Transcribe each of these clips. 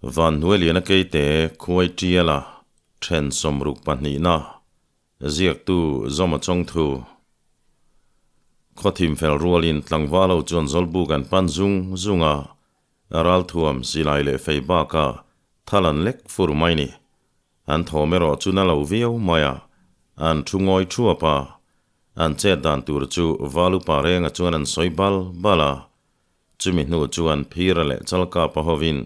Vanhnuailiana Keite Khuai Tiala then 62na ziaktu Zawma Chawngthu Khawthim fel rualin tlangval ho chuan Zawlbuk an pan zung zung a, ralthuam silai leh fei baka thal an lek fur mai ni. An thawm erawh chu na lo viau mai a, an thu ngawi thuap a, an chet dan tur chu Valupa renga chuan an sawi bal bal a, Chumi hnu chuan Phira leh Chalkapa hovin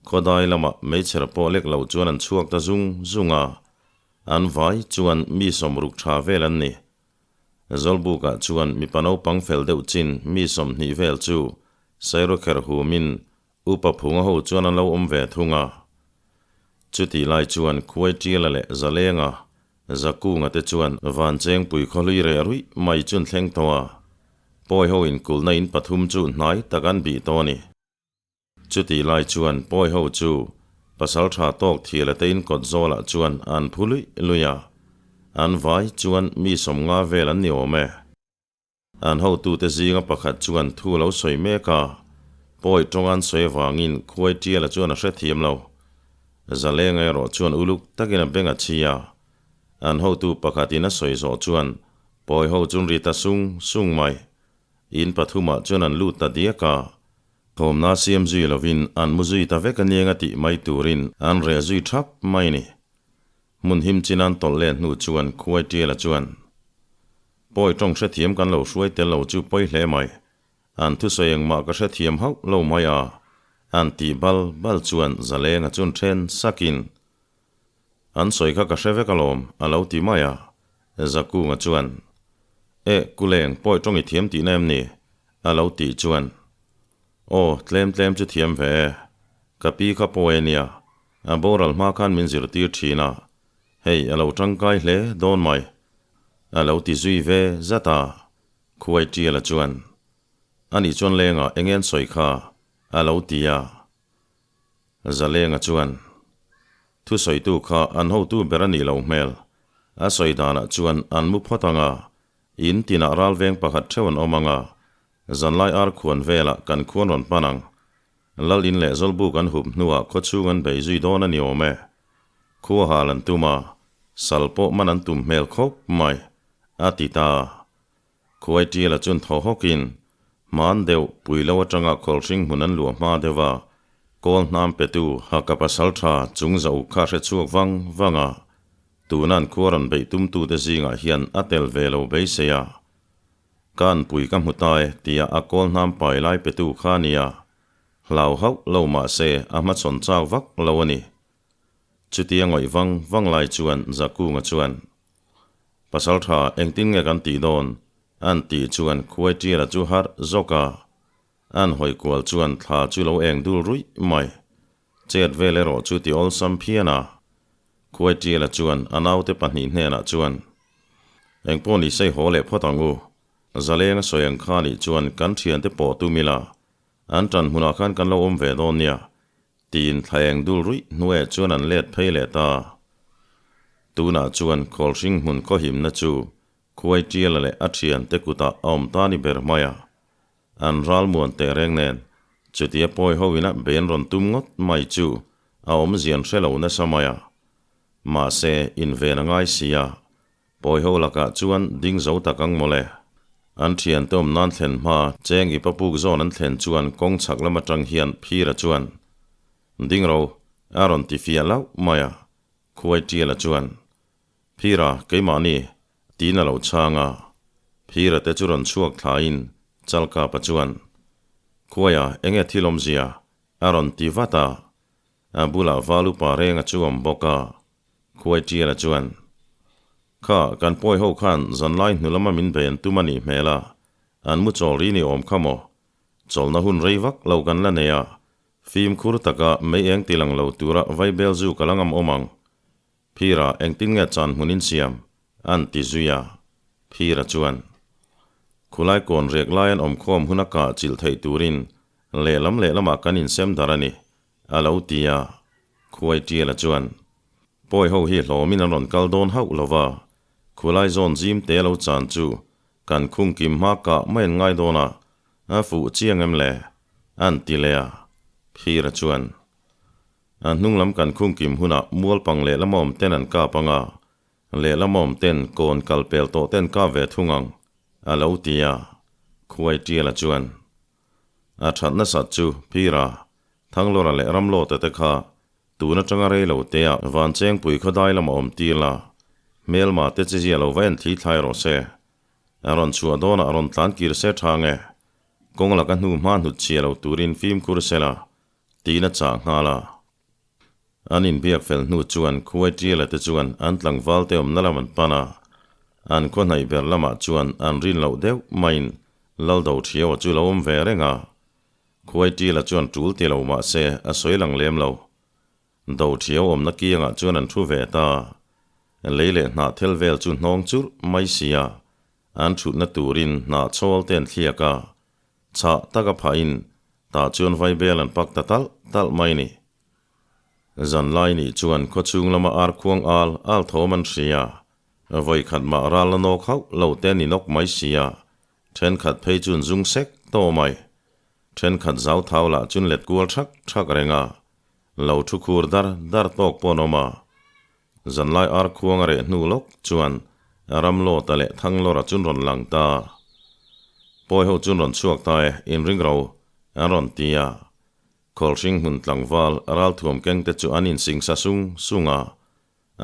khawdai lamah meichher pawh lek lo chuan an chhuak ta zung zung a, an vai chuan mi sawmruk tha vel an ni. Zawlbukah chuan mipa naupang fel deuh chin mi 20 vel chu Sairawkher humin Upa Phunga ho chuan an lo awm ve thung a. Chutih lai chuan Khuaitiala leh Zalenga, Zakunga te chuan Vanchengpui khawhlui reh ruih mai chu an thleng tawh a, Pawi ho inkulhna in pathum chu hnai tak an bih tawh a ni. Chutih lai chuan Pawi ho chu pasal tha tawk thiala te in kawt zawlah chuan an phu luih luih a, an vai chuan mi 50 vel an ni awm e. An hotute zinga pakhat chuan thu lo sawi mek a, pawi tawng an sawi avangin khuai tiala chuan a hrethiam lo. Zalenga erawh chuan uluk takin a beng a chhi a. An hotu pakhatin a sawi zawh chuan pawi ho chun ri ta sung sung mai. In pathumah chuan an lut ta diak a. Thawmna siam zui lovin an mu zui ta vek aniang a tih mai turin an reh zui thap mai ni. Hmun him chin an tawlh let hnu chuan khuai tiala chuan Pawi tawng hrethiam kan lo hruai tel lo chu pawi hle mai. An thusawi engmah ka hrethiam hauh lo mai a, an tih bal bal chuan Zalenga chun then sakin, An sawi kha ka hre vek alawm, a lo ti mai a. Zakunga chuan, Eh, Kuleng, pawi tawng i thiam tihna em ni? a lo tih chuan, Aw, tlem tlem chu thiam ve e. Ka pi kha pawi a nia, a boral hma khan min zirtir thin a, Hei a lo tangkai hle dawn mai. A lo ti zui ve zat a, Khuai Tiala chuan, Ani chuan lengah eng en sawi kha? a lo ti a. Zalenga chuan, Thusawitu kha an hotu ber a nih loh hmel. A sawi danah chuan an mu phawt ang a, in tinah ralveng pakhat theuh an awm ang a, zanlai ar khuan velah kan khuan rawn pan ang. Lal in leh Zawlbuk an hup hnuah khawchhung an bei zui dawn a ni awm e. Khua hal an tum a, sal pawh man an tum hmel khawp mai, a ti ta. Khuai Tiala chuan thaw hawkin, Hman deuh, pui lo atanga khawlhring hmun an luah hma deuh a, kawl hnam petu Haka pasal tha chung za uk kha hre chhuak vang vang a, tuna an khua rawn beih tumtute zingah hian a tel ve lo beisei a. Ka anpui ka hmu ta e tia a kawl hnam pai lai petu kha a nia. Hlau hauh lo mah se a hmachhawn chak vak lo a ni. Chutia ngawih vang vang lai chuan Zakunga chuan, Pasal tha engtin nge kan tih dawn? an tih chuan khuai tiala chu harh zawk a. An hawi kual chuan thla chu lo eng dul ruih mai. Chet vel erawh chu ti awlsam phian a. Khuai tiala chuan a naute pahnih hnenah chuan, Engpawh ni sei haw leh phawt ang u. Zalenga sawi ang kha nih chuan kan thiante pawh tum ila, an tan hmunah khan kan lo awm ve dawn nia, tiin thla eng dul ruih hnuaiah chuan an let phei leh ta. Tunah chuan khawlhring hmun khawhimna chu Khuai Tiala leh a thiante kutah a awm ta ni ber mai a. An ralmuan teh reng nen, chutia pawi ho ina ben rawn tum ngawt mai chu a awmzian hre lo nasa mai a. Mahse, inven a ngai si a, pawi ho lakah chuan ding zo tak ang mawle. An thiante awm nan thlen hma cheng i papuk zawn an thlen chuan kawng chhak lam atang hian Phira chuan, Ding ro, a rawn ti fiah lauh mai a, Khuai Tiala chuan, Phira, keimahni, tiin a lo chhang a. Phira te chu rawn chhuak thlaiin Chalkapa chuan, Khuaia, enge thil awmzia? a rawn ti vat a. A bulah val upa renga chu awm bawk a. Khuai Tiala chuan, Kha, kan pawi ho khan zanlai hnu lama min bei an tum a nih hmel a, an mu chawl ri ni awm kha maw? Chawlhna hun rei vak lo kan la nei a, fimkhur taka mei eng ti lang lo tura vaibel zu ka la ngam awm ang. Phira, engtin nge chan hmun in siam? An ti zui a. Phira chuan, Khulai kawn riak lai an awmkhawm hun a kah chilh theih turin lehlam lehlamah kan insem dar a ni, a lo ti a. Khuai Tiala chuan, Pawi ho hi hlawmin an rawn kal dawn hauh lo va, khulai zawn zim te lo chan chu kan khung kim hma kah mai an ngai dawn a, a fuh chiang em le? An ti leh a. Phira chuan. A hnung lam kan khung kim hunah mual pang lehlam awm ten an kap ang a, lehlam awm ten kawn kal pel tawh ten kap ve thung ang, a lo ti a. Khuai Tiala chuan, A that nasat chu Phira, Thanglawra leh Ramlawta te kha tun atanga rei lo te ah Vanchengpui khawdai lama awm tir la, hmelma te chizia lo va en thli thlai rawh se. A rawn chhuah dawnah a rawn tlan kir se tha nge? Kawng laka hnu hma hnut chhia lo turin fimkhur se la, tiin a chah nghal a. An inbiak fel hnu chuan Khuai Tiala te chuan an tlangval te awmna lam an pan a. An khaw hnaih ber lamah chuan an rin loh deuh maiin Laldo Thiaua chu lo awm ve reng a. Khuai Tiala chuan tul ti lo mah se a sawi lang lem lo. Do Thiau awmna kiangah chuan an thu ve ta. Lei leh hnah thel vel chu hnawng churh mai sia an thutna turin hnah chhawl te an thliak a. Chhah taka phahin tah chuan vaibel an pak ta talh talh mai ni. Zan lai nih chuan khawchhung lama ar khuang al al thawm an hria. Vawi khat mah ral la nawk hauh lo te ni nawk mai sia. Thenkhat phei chuan zung sek tawh mai. Thenkhat zau thau lah chun let kual thak thak reng a. Lo thu khur dar dar tawk pawh an awm a. Zanlai ar khuang a reh hnu lawk chuan Ramlawta leh Thanglawra chun rawn lang ta. Pawi ho chun rawn chhuak ta e, inring ro, an rawn ti a. Khawlhring hmun tlangval ralthuam keng te chu an insing sa sung sung a,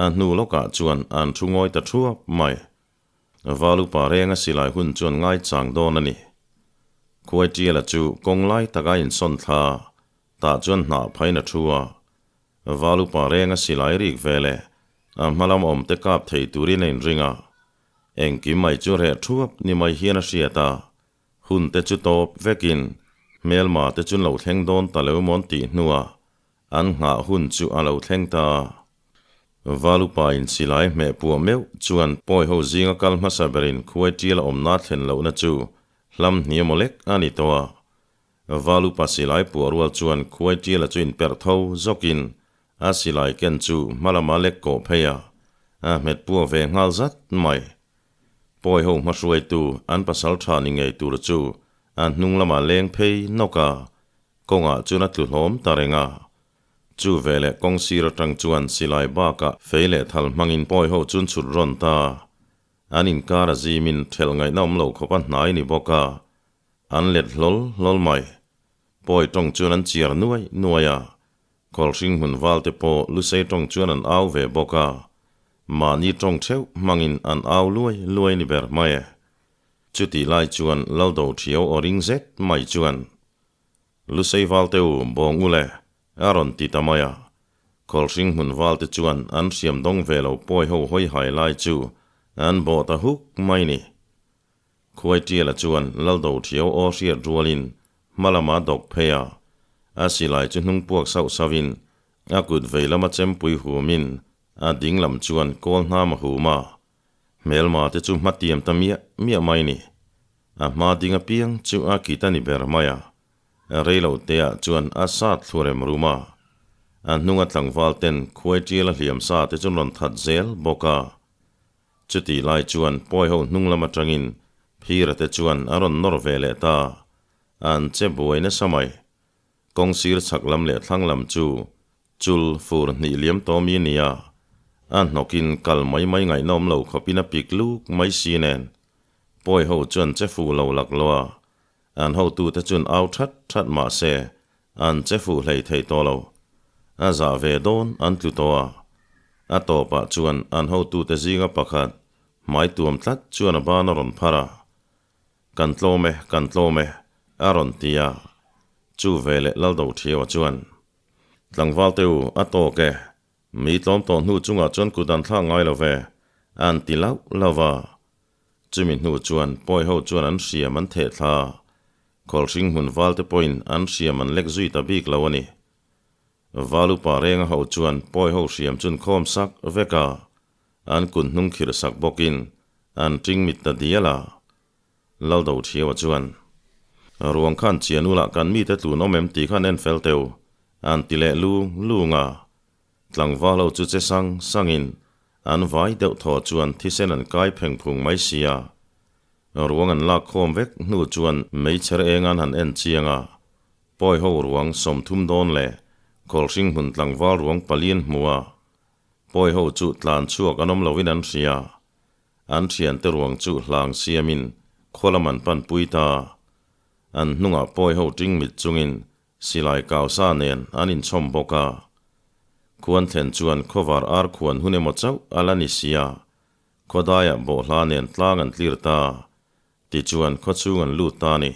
a hnu lawkah chuan an thu ngawi ta thuap mai. Valupa renga silai hun chuan ngaichang dawn a ni. Khuaitiala chu kawng lai taka insawn thla, tah chuan hnah phain a thu a. Valupa renga silai rik ve leh a hmalam awm te kap thei turin a inring a. Engkim mai chu reh thuap ni mai hian a hriat a. Hun te chu tawp vekin hmelma te chu an lo thleng dawn ta lo mawn tih hnuah an nghah hun chu a lo thleng ta. Valupa in silai hmeh puah meuh chuan pawi ho zinga kal hmasa berin khuai tial a awmna thlen lohna chu hlam hniam aw lek a ni tawh a. Valupa silai puah rual chuan khuai tiala chu inperh tho zawkin a silai ken chu hmalama lek kawh phei a, a hmet puah ve nghal zat mai. Pawi ho hmahruaitu an pasal tha ni ngei tur chu a hnung lamah leng phei nawk a, kawngah chuan a tlu hlawm ta reng a. Chu veleh kawng sir atang chuan silai bakah fei leh thal hmangin pawi ho chuan chhut rawn ta. An inkar a zimin thelh ngaihna awm lo khawp a hnai ni bawk a, an let hlawl hlawl mai. Pawi tawng chuan an chiar nuai nuai a, Khawlhring hmun val te pawh Lusei tawng chuan an au ve bawk a, mahni tawng theuh hmangin an au luai luai ni ber mai e. Chutih lai chuan Laldo Thiau aw ring zet mai chuan, Lusei val te u, bawng u le, a rawn ti ta mai a. Khawlhring hmun val te chuan an hriam dawng ve lo pawi ho hawi hai lai chu an bawh ta huk mai ni. Khuaitiala chuan Laldo Thiau aw hriat rualin Hma lama dawk phei a, a silai chu hnung puak sauh sauhin a kut vei lama chempui humin a ding lam chuan kawl hnam a hum a. Hmelma te chu hma tiam ta miah miah mai ni. A hma ding apiang chu a kit a ni ber mai a. Reilo teah chuan a sat thlu rem rum a. A hnunga tlangval ten khuai tial a hliam sa te chu rawn that zel bawk a. Chutih lai chuan pawi ho hnung lam atangin Phira te chuan a rawn nawr ve leh ta. An che buai nasa mai. Kawng sir chhak lam leh thlang lam chu chul fur hnih liam tawh mi nia. A hnawkin kal mai mai ngaihnawm lo khawpin a pik luk mai si nen. Pawi ho chuan che fuh lo lak lo a. An hotute chuan au that that mah se an che fuh hlei thei tawh lo. A zah ve dawn an tlu tawh a. A tawpah chuan an hotute zinga pakhat hmai tuam tlat chuan a ban a rawn phar a. Kan tlawm e, kan tlawm e, a rawn ti a. Chu veleh Laldo Thiaua chuan, Tlangval te u, a tawk e. Mi tlawm tawh hnu chungah chuan kut an thlak ngai lo ve, an ti lauh lauh a. Chumi hnu chuan pawi ho chuan an hriam an theh thla a, Khawlhring hmun valte pawhin an hriam an lek zui ta bik lo a ni. Valupa renga ho chuan pawi ho hriam chun khawm sak vek a, an kut hnung khirh sak bawkin an ṭing mit ta dial a. Laldo Thiaua chuan, Ruang khan chian ula kan mite tlun awm em tih khan en fel teu, an ti leh lung lung a. Tlangval ho chu che sang sangin an vai deuh thaw chuan thisen an kai pheng phung mai sia. Ruang an lak khawm vek hnu chuan meichher eng an han en chiang a, pawi ho ruang 30 dawn leh. Khawlhring hmun tlangval ruang palian hmu a, pawi ho chu tlan chhuak an awm loin an hria. An thiante ruang chu hlang siamin khaw lam an panpui ta. An hnungah pawi ho ting mit chungin silai kau sa nen an inchhawm bawk a. Khuan thlen chuan khawvar ar khuan hun emaw chauh a la ni sia, khawdaiah bawhhla nen tlang an tlir ta. Tichuan khawchhung an lut ta a ni.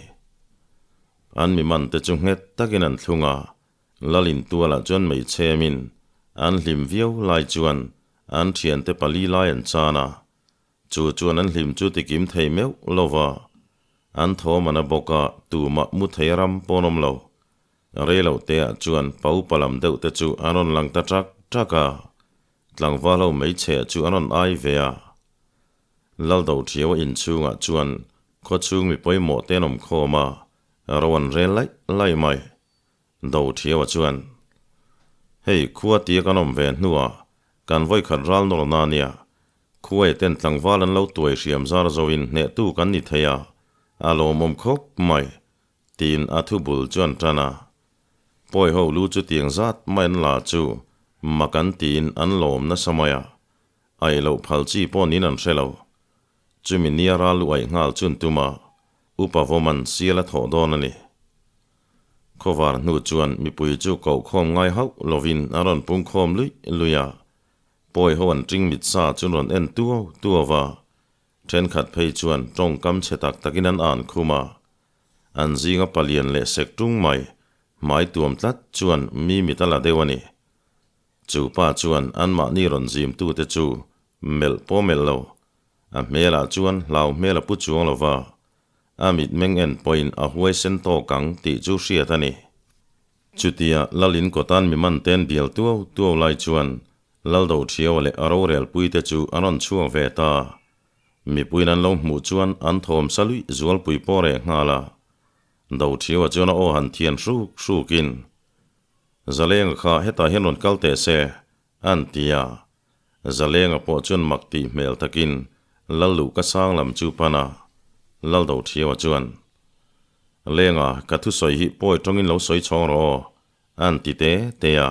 An mi man te chu nghet takin an thlung a, Lalin tualah chuan meichhemin an hlim viau lai chuan an thiante pali lai an chan a, chu chuan an hlim chu tikim thei meuh lo va, an thawm an a bawk a, tumah mu thei ram pawn awm lo. Rei lo teah chuan pa upa lam deuh te chu an rawn lang ta ṭak ṭak a, tlangval ho meichhe chu an rawn ai ve a. Laldo Thiaua inchhungah chuan khawchhung mi pawimawh te an awm khawm a, ro an rel laih laih mai. Do Thiaua chuan, Hei, khua tia kan awm ve hnuah kan vawikhat ral nawr na nia, khuai ten tlangval an lo tuai hriam zar zoin hnehtu kan ni thei a, a lawmawm khawp mai, tiin a thu bul chu an tan a. Pawi ho lu chu tiang zat mai an la chu mak an tiin an lawm nasa mai a, Aih loh phal chi pawh niin an hre lo. Chumi nia ral lu aih nghal chun tuma Upa Vawman sial a thawh dawn a ni. Khawvar hnu chuan mipui chu kohkhawm ngai hauh lovin an rawn pungkhawm luih luih a, pawi ho an ṭing mit sa chu an rawn en tuau tuau a, ṭhenkhat phei chuan ṭawngkam chhe tak takin an an khum a. An zinga palian leh sek ṭung mai, hmai tuam tlat chuan mi mit a la deuh a ni. Chu pa chuan anmahni rawn zimtute chu melh pawh melh lo, a hmelah chuan hlau hmel a pu chuang lo va, a mitmeng en pawhin a huaisen tawk ang tih chu hriat a ni. Chutia Lalin kawtan mi man ten bial tuau tuau lai chuan Laldo Thiaua leh a rorelpuite chu an rawn chhuak ve ta. Mipuiin an lo hmuh chuan an thawm sa luih zualpui pawh reh nghal a. Do Thiaua chuan a aw han thian hruk hrukin, Zalenga kha hetah hian rawn kal teh se, an ti a. Zalenga pawh chuan mak tih hmel takin Lalluh ka sang lam chu pan a, Laldo Thiaua chuan, Lenga, ka thusawi hi pawi tawngin lo sawi chhawng rawh aw, an ti te te a.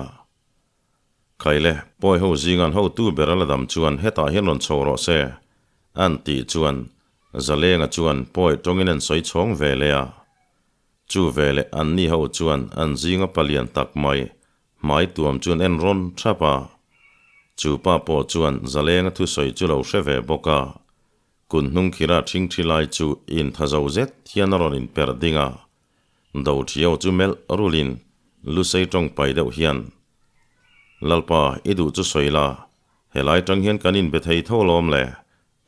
Khaile, pawi ho zingan hotu ber a la dam chuan hetah hian rawn chho rawh se, an tih chuan Zalenga chuan pawi tawngin an sawi chhawng ve leh a. Chu veleh anni ho chuan an zinga palian tak mai hmai tuam chuan en rawn thap a. Chu pa pawh chuan Zalenga thusawi chu lo hre ve bawk a. Kun hnung khira thingthi lai chu intha zo zet hian a rawn inperh ding a. Do Thiau chu melh rulin Lusei tawng pai deuh hian, Lalpa, i duh chu sawi la, helai tang hian kan inbe thei tho lawm le,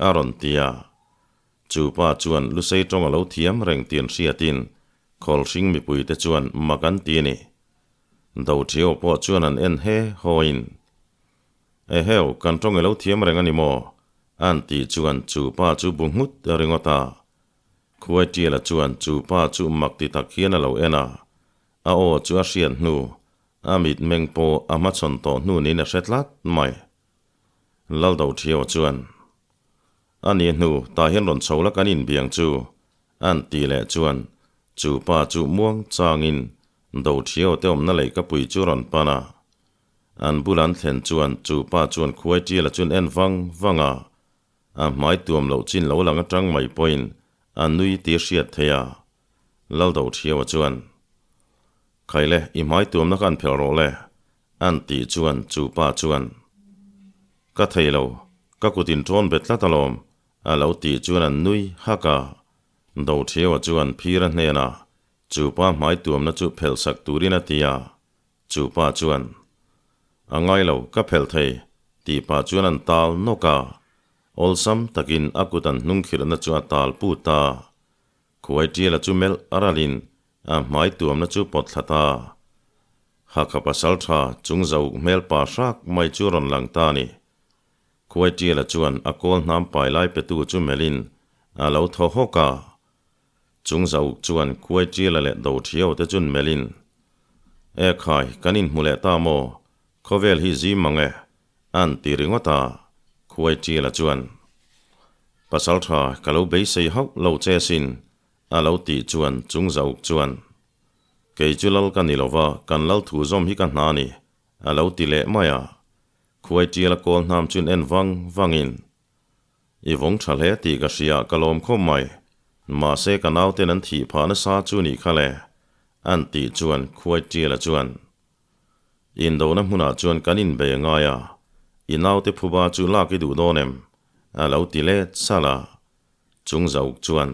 a rawn ti a. Chu pa chuan Lusei tawng a lo thiam reng tih an hriatin Khawlhring mipuite chuan mak an ti a ni. Dothio pawh chuan an en he hawiin, Eheu, kan tawng i lo thiam reng a ni maw? an tih chuan chu pa chu bu nghut ringawt a. Khuaitiala chuan chu pa chu mak ti tak hian a lo en a, a aw chu a hriat hnu, a mitmeng pawh a hmachhawn tawh hnu niin a hre tlat mai. Laldothio chuan, A ni hnu, tah hian rawn chho la kan inbiang chu, an tih leh chuan chu pa chu muang changin Dothio te awmna leihkapui chu rawn pan a. An bul an thlen chuan chu pa chuan khuai tiala chuan en vang vang a, a hmai tuam loh chin lo lang atang mai pawhin a nui tih a hriat theih a. Laldothio chuan, Khaile, i hmai tuamna kha an phelh rawh le, An tih chuan chu pa chuan, Ka thei lo, ka kut in ṭawn bet tlat alawm, a lo tih chuan an nui hak a. Dothieua chuan Phira hnenah chu pa hmai tuamna chu phelh sak turin a ti a. Chu pa chuan, A ngai lo, ka phelh thei, tih pah chuan an tal nawk a. Awlsam takin a kut an hnung khirhna chu a tal put a. Khuai ṭiala chu melh a ralin A hmai tuamna chu pawt thla ta. Hakha pasal tha chung zo hmel pa hrak mai chu rawn lang ta a ni. Khuai Tiala chuan a kawl hnam pai lai petu chu melhin a lo thaw hawk a. Chung Zauk chuan Khuai Tiala leh Do Thiau te chun melhin, E khai, kan inhmu leh ta maw? Khawvel hi zim mang e, an ti ringawt a. Khuai Tiala chuan, Pasal tha, ka lo beisei hauh lo che sin, A lo tih chuan chung Zauk chuan, Kei chu lal ka ni lo va, kan lal thu zawm hi ka hna a ni, a lo ti leh mai a. Khuai tial a kawl hnam chun en vang vangin, I vawng tha hle tih ka hria, ka lawm khawp mai. Mahse ka nauten an thih phah nasa chu nih kha le, an tih chuan Khuai tiala chuan, Indona hmunah chuan kan inbei a ngai a, i naute phuba chu lak i duh dawn em? a lo ti let salh a. Chung zauk chuan,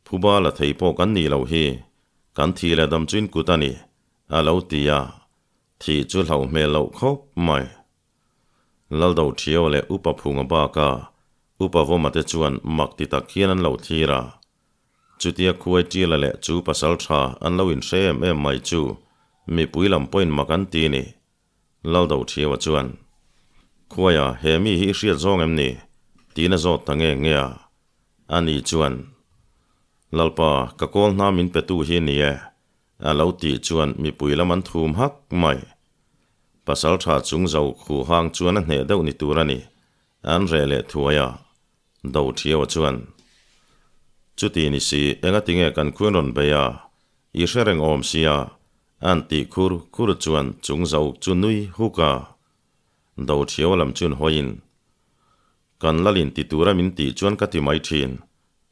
Phuba la thei pawh kan nih loh hi, kan thih leh dam chu in kut a ni, a lo ti a, thih chu hlauh hmel loh khawp mai. Laldo Thiau leh Upa Phunga baka Upa Vawma te chuan mak ti tak hian an lo thlir a. Chutia khuai Tila leh chu pasal tha an lo inhre em em mai chu mipui lam pawhin mak an ti ni. Laldo Thiaua chuan, Khuaia, he mi hi i hriat zawng em ni? tiin a zawt ta nge nge a. Ani chuan, Lalpa, ka kawl hna min petu hi a ni e, a lo tih chuan mipui lam an thum hak mai. Pasal tha chung zo khu hang chuan a hneh deuh ni tur a ni, an reh leh thuai a. Do Thiaua chuan, Chuti ni si, engatinge kan khuin rawn bei a, i hre reng awm sia, an tih khur khur chuan chung zo chu nui huk a. Do Thiaua lam chuan hawiin, Kan lalin ti tura min tih chuan ka ti mai thin,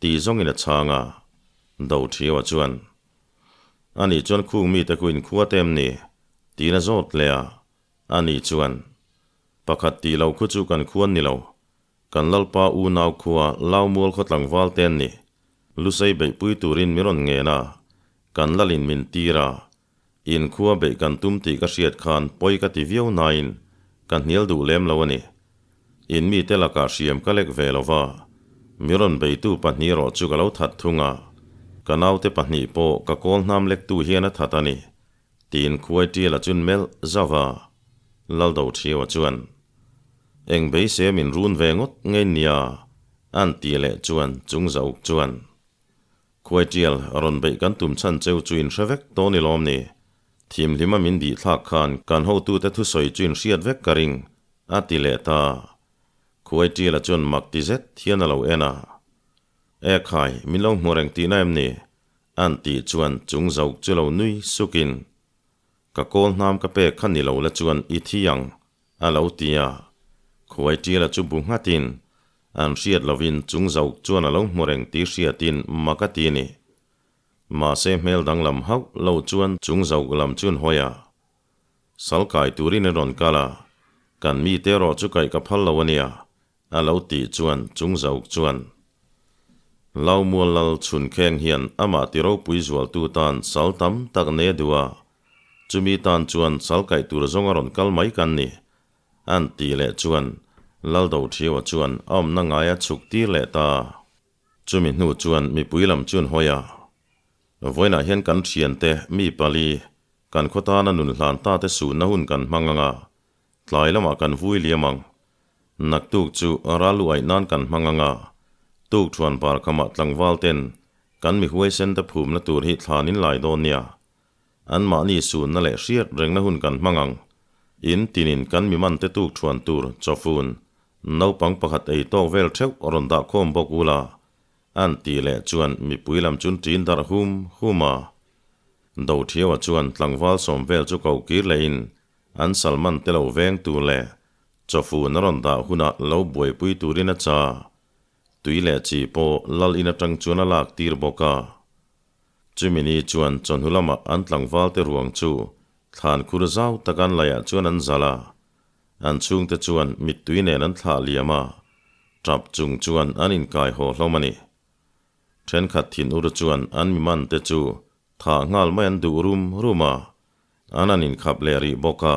tih zawngin a chhang a. Do Thiaua chuan, Ani chuan khung mite khu inkhua te em ni? tiin a zawt leh a. Ani chuan, Pakhat tih lo khu chu kan khuan ni lo. Kan Lalpa unau khua Laumual khaw tlangval te an ni. Lusei beihpui turin mi rawn ngen a, kan Lalin min tir a. Inkhua beih kan tum tih ka hriat khan pawi ka ti viau nain ka hnial duh lem lo a ni. In mite lakah hriam ka lek ve lo va, mi rawn beitu pahnih erawh chu ka lo that thung a, ka naute pahnih pawh ka kawl hnam lektu hian a that a ni, tiin khuai tiala chun melh zauh a, Laldo Thiaua chuan, Eng beisei a min run ve ngawt ngei nia, a'n tih leh chuan chung zauk chuan, Khuai tial rawn beih kan tum chhan cheu chu in hre vek tawh ni lawm ni? Thimhlima min dih thlak khan kan hotute thusawi chu in hriat vek ka ring, a ti leh ta. Khuai tiala chuan mak ti zet hian a lo en a. E khai, min lo hmu reng tihna em ni? A'n tih chuan chung zauk chu lo nui sukin, Ka kawl hnam ka pek kha ni lo la chuan i thi ang, a lo ti a. Khuai tiala chu bu nghatin, an hriat lovin chung zauk chuan a lo hmu reng tih hriatin mak a ti a ni. Mahse hmel danglam hauh lo chuan chung zauk lam chu an hawi a. Sal kai turin an rawn kal a, kan mite erawh chu kaih ka phal lo a nia, a lo tih chuan chung zauk chuan Laumual lal chhun kheng hian amah ti ropui zualtu tan sal tam tak nei a duh a, chumi tan chuan sal kaih tur zawng a rawn kal mai kan ni, an tih leh chuan Laldo Thiaua chuan a awmna ngaia chhuk tir leh ta. Chumi hnu chuan mipui lam chuan hawi a, Vawiinah hian kan thiante mi pali kan khaw tana nun hlan ta te sunna hun kan hmang ang a, Tlai lamah kan vui liam ang. Naktuk chu ral uaih nan kan hmang ang a, tuk thuan bar khamah tlangval ten kan mi huaisen te phumna tur hi thlan in lai dawn nia. Anmahni sunna leh hriat rengna hun kan hmang ang. In tinin kan mi man te tuk thuan tur chawfun naupang pakhat ei tawk vel theuh rawn dah khawm bawk ula, an tih leh chuan mipui lam chun ṭin darh hum hum a. Dothiaua chuan tlangval sawm vel chu ko kir lehin An Salman te lo veng tur leh chawfun a rawn dah hunah lo buaipui turin a cha. Tui leh chi pawh lal in atang chuan a lak tir bawk a. Chumi ni chuan chawhnu lamah an tlangval te ruang chu thlan khur zau tak an laiah chuan an zalh a. An chhungte chuan mittui nen an thlah liam a, tap chung chuan an inkai haw hlawm a ni. Thenkhat thin ur chuan an mi man te chu thah nghal mai an duh rum rum a, An an inkhap leh rih bawk a.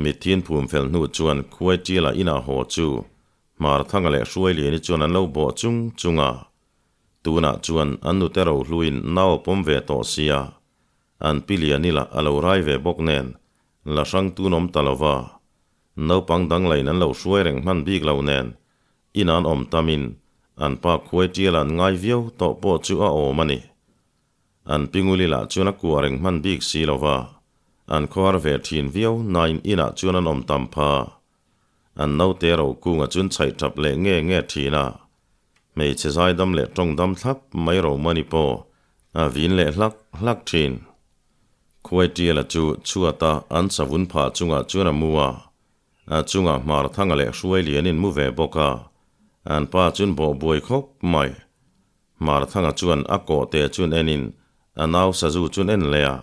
Mithin phum fel hnu chuan khuai ṭiala inah haw chu Hmarthanga leh Hruailiani chuan an lo bawh chung chung a. Tunah chuan an nute rohluin nau a pawm ve tawh sia, an pi Liani lah a lo rai ve bawk nen la hrang tun awm ta lo va. Naupang dang lain an lo hruai reng hman bik lo nen in an awm tamin an pa khuai ṭiala an ngai viau tawh pawh chu a awm a ni. An pinguli lah chuan a kuah reng hman bik si lo va, an khuar ve thin viau nain inah chuan an awm tam pha. An naute ro kunga chun chhaih tap leh nge nge thin a, hmeichhe zaidam leh tawng dam thlap mai ro mani pawh A vin leh hlak hlak thin. Khuai tiala chu chhuata an savun phah chungah chuan a mu a, a chungah hmar thanga leh hruai lianin mu ve bawk a, an pa chun bawh buai khawp mai. Hmar thanga chuan a kawh te chun enin a nau sazu chun en leh a.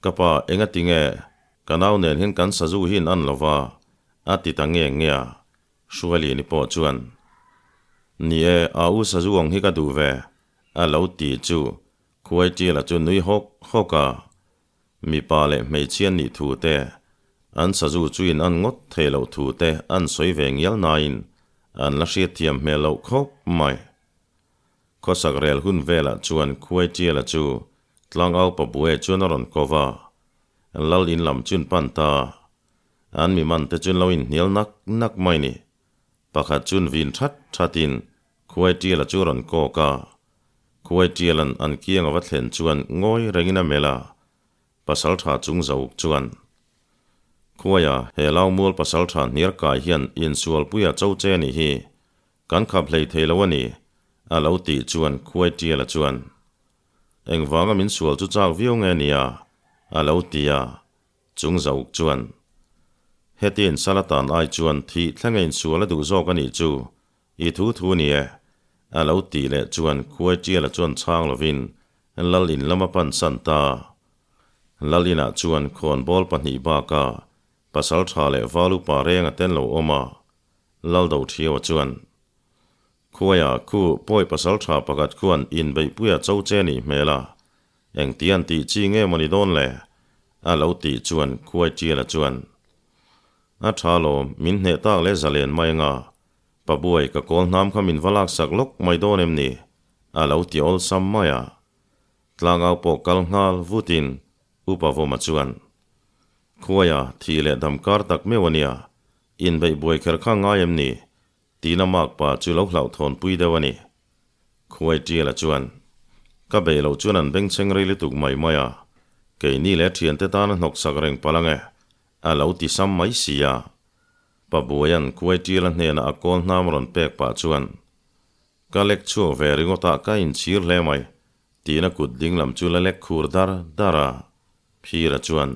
Ka pa enga tinge ka nau nen hian kan sazu hi in an lova a ti ta nge nge a. Hruailini pawh chuan, Ni e, a u sazu ang hi ka duh ve, a lo ti chu Khuai Ṭiala chu nui hawk hawk a. Mipa leh hmeichhia nih thu te, an sazu chu in an ngawt thei loh thu te an sawi ve ngial nain an la hriatthiam hmel loh khawp mai. Khawsak rel hun velah chuan Khuai Ṭiala chu tlangau Pabuaia chuan a rawn ko va, Lal in lam chun pan ta. An mi man te chun lo inhnial nak nak mai ni. Pakhat chun vin that thatin Khuai Ṭiala chu rawn kawk a. Khuai Ṭiala'n an kiang a va thlen chuan ngawi rengin a melh a, Pasalṭha chung Zauk chuan, Khuaia, he Laumual pasalṭha hniar kai hian insualpuia cho che nih hi kan khap hlei thei lo a ni, a lo tih chuan Khuai Ṭiala chuan, Engvanga min sual chu chak viau nge nia? a lo ti a. Chung Zauk chuan, Heti in sal atan ai chuan thih thleng a insual a duh zawk a nih chu, i thu thu ni e, a lo tih leh chuan Khuai Ṭiala chuan chhang lovin Lal in lam a pan san ta. Lal inah chuan khawnbawl pahnih baka pasal ṭha leh val upa reng a ten lo awm a, Lal Doṭhiaua chuan, Khuaia khu pawi pasal ṭha pakhat khuan inbeihpuia cho che nih hmel a, Engtian tih chi nge mawni dawn le? A lo tih chuan Khuai Ṭiala chuan, A ṭha lawm, min hneh tak leh zalen mai anga, Pabuai ka kawl hnam kha min va laksak lawk mai dawn em ni? A lo ti awlsam mai a. Tlangau pawh kal nghal vutin Upa Vawma chuan, Khuaia thih leh dam kar tak meuh a nia, inbeih buai kher kha ngai em ni? Tina makpa chu lo hlauhthawnpui deuh a ni. Khuai Ṭiala chuan, Ka bei loh chuan an bengchheng rei lutuk mai mai a, keini leh ṭhiante tana hnawksak reng palh ang e, a lo ti sam mai si a. Pabuaia'n Khuai Ṭiala hnenah a kawl hnam rawn pek pah chuan, Ka lek chhuak ve ringawtah ka inchhir hle mai, tiin a kut dinglam chu la lek khur dar dar a. Phira chuan,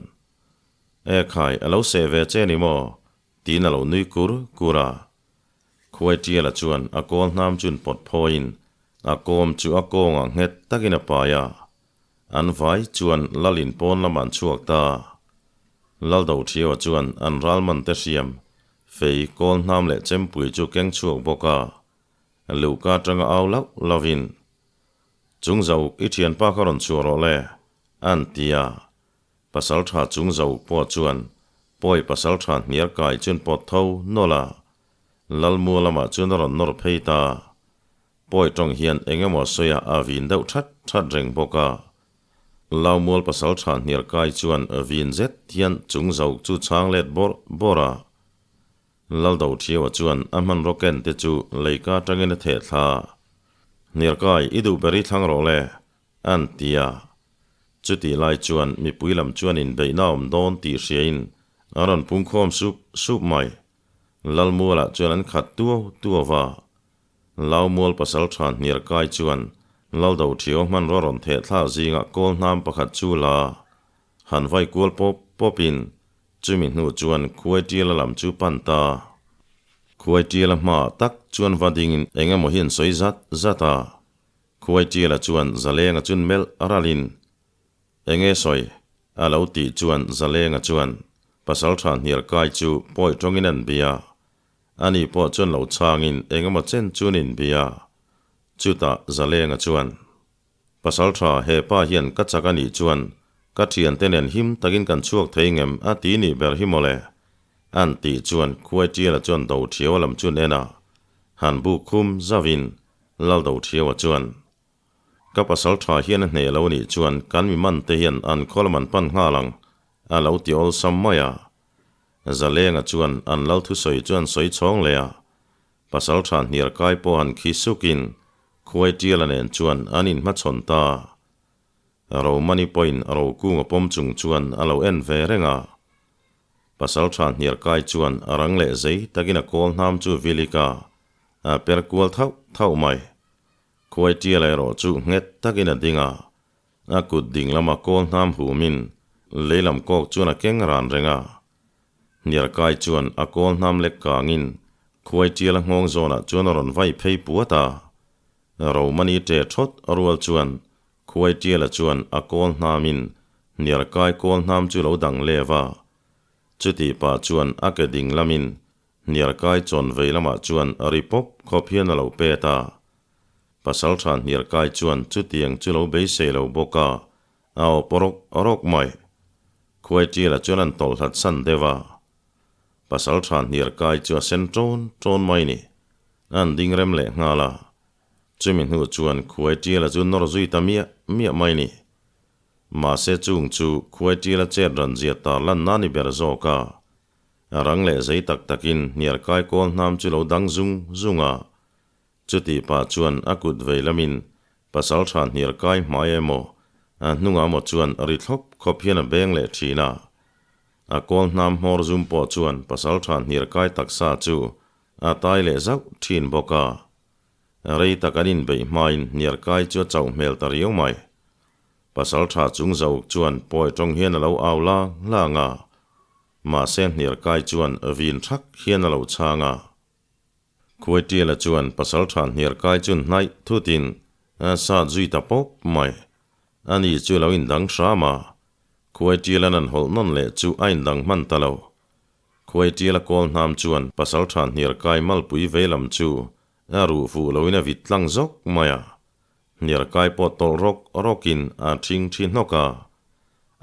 E khai, a lo seh ve che ni maw? Tiin a lo nui kur kur a. Khuai Ṭiala chuan a kawl hnam chun pawt phawiin a kawm chu a kawngah nghet takin a pai a. An vai chuan Lalin pawn lamah an chhuak ta. Laldoṭhiaua chuan an ralman te hriam, fei, kawl hnam leh chempui chu keng chhuak bawk a. Luhka aṭanga au lauh lauhin, Chung Zauk, i ṭhianpa kha rawn chhuah rawh le, an ti a. Pasalṭha chung zo pawh chuan pawi pasalṭha hniar kai chun pawt tho nawlh a, Lalmua lamah chuan a rawn nawr phei ta. Pawi tawng hian eng emaw sawi a a vin deuh that that reng bawk a. Laumual pasalṭha hniar kai chuan vin zet hian chung zo chu chhang let bawrh bawrh a. Laldoṭhiaua chuan a hmanraw ken te chu leika atangin a theh thla. Hniar kai, i duh ber i thlang rawh le, An ti a. Chutih lai chuan mipui lam chuan inbeihna a awm dawn tih hriain an rawn pungkhawm sup sup mai. Lalmualah chuan an khat tuau tuau va. Laumual pasalṭha Hniarkai chuan Laldoṭhiau hmanraw rawn theh thlak zingah kawl hnam pakhat chu la han vai kual pawp pawpin chumi hnu chuan Khuaitiala lam chu pan ta. Khuaitiala hmaah tak chuan va dingin eng emaw hi an sawi zat zat a. Khuai Ṭiala chuan Zalenga chun melh a ralin, Enge sawi? a lo tih chuan Zalenga chuan Pasalṭha hnial kai chu pawi ṭawngin an bia. Ani pawh chuan lo chhangin eng emaw chen chun in bia. Chutah Zalenga chuan, Pasalṭha he pa hian ka chak a nih chuan ka ṭhiante nen him takin kan chhuak thei ngem a ti nih ber hi mawle, an tih chuan Khuai Ṭiala chuan do ṭhiau a lam chun en a, han buk khum zauhin Laldoṭhiaua chuan, Ka pasal ṭha hian a hneh lo nih chuan kan mi man te hian an khaw lam an pan nghal ang, a lo ti awlsam mai a. Zalenga chuan an lal thusawi chu an sawi chhawng leh a. Pasal ṭha hniar kai pawh han khi sukin Khuai Ṭiala nen chuan an inhmachhawn ta. Romani pawhin Rokung a pawm chung chuan a lo en ve reng a. Pasal ṭha hniar kai chuan a rang leh zei takin a kawl hnam chu vilik a, a per kual thauh thauh mai. Khuai tial erawh chu nghet takin a ding a, a kut ding lama kawl hnam humin leilam kawk chuan a keng ran reng a. Hniarkai chuan a kawl hnam lek kangin khuai tiala nghawng zawnah chuan a rawn vai phei puat a. Romani ṭe ṭhawt rual chuan khuai tiala chuan a kawl hnamin hniarkai kawl hnam chu lo dang lev a. Chutih pah chuan a ke ding lamin Hniarkai chawn vei lamah chuan ri pawp khawp hian a lo pet a. Pasalṭha Hniarkai chuan chutiang chu lo beisei lo bawk a, a awp rawk rawk mai. Khuaitiala chuan an tawlh hlat san deuh a. Pasalṭha Hniarkai chu a sen ṭawn ṭawn mai ni. An ding rem leh nghal a. Chumi hnu chuan Khuaitiala chu nawr zui ta miah miah mai ni. Mahse chung chu Khuaitiala chet ran zia tarlan na ni ber zawk a. A rang leh zei tak takin hniarkai kawl hnam chu lo dang zung zung a. Chutih pah chuan a kut vei lamin pasaltha hniarkai hmai emaw a hnungah maw chuan ri thlawp khawp hian a beng leh thin a. A kawl hnam hmawr zum pawh chuan pasaltha hniarkai taksa chu a tai leh zauh thin bawk a. Rei tak an inbeih hmain hniarkai chu a chauh hmel ta riau mai. Pasaltha chung zauk chuan pawi tawng hian a lo au lang lang a. Mahse hniarkai chuan vin thak hian a lo chhang a. Khuaitiala chuan pasaltha hniarkai chu hnaih thutin a sat zui ta pawp mai. Ani chu lo indang hram a. Khuaitialan an hawlh nawn leh chu a indang hman ta lo. Khuaitiala kawl hnam chuan pasaltha hniarkai malpui veilam chu a ruh fuh loin a vit tlang zawk mai a. Hniarkai pawh tawlh rawk rawkin a thing thi hnawk a.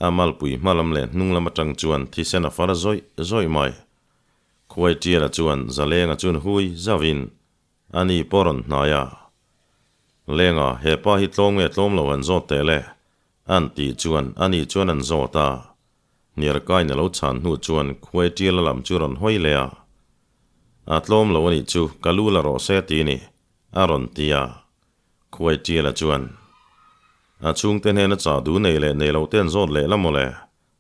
A malpui hma lam leh hnung lam atang chuan thisen a far zawih zawih mai. Khuai Tiala chuan Zalenga chun hui zauhin a ni pawh rawn hnai a. Lenga, he pa hi tlawm nge tlawm lo an zawt teh le? An tih chuan a ni chuan an zawt a. Hniarkaiin a lo chhan hnu chuan Khuai Tiala lam chu rawn hawi leh a. A tlawm lo a nih chu, ka lu la rawh se ti ni, a rawn ti a. Khuai Tiala chuan, A chhungte hnena chah duh nei leh nei loh te an zawt leh la mawle,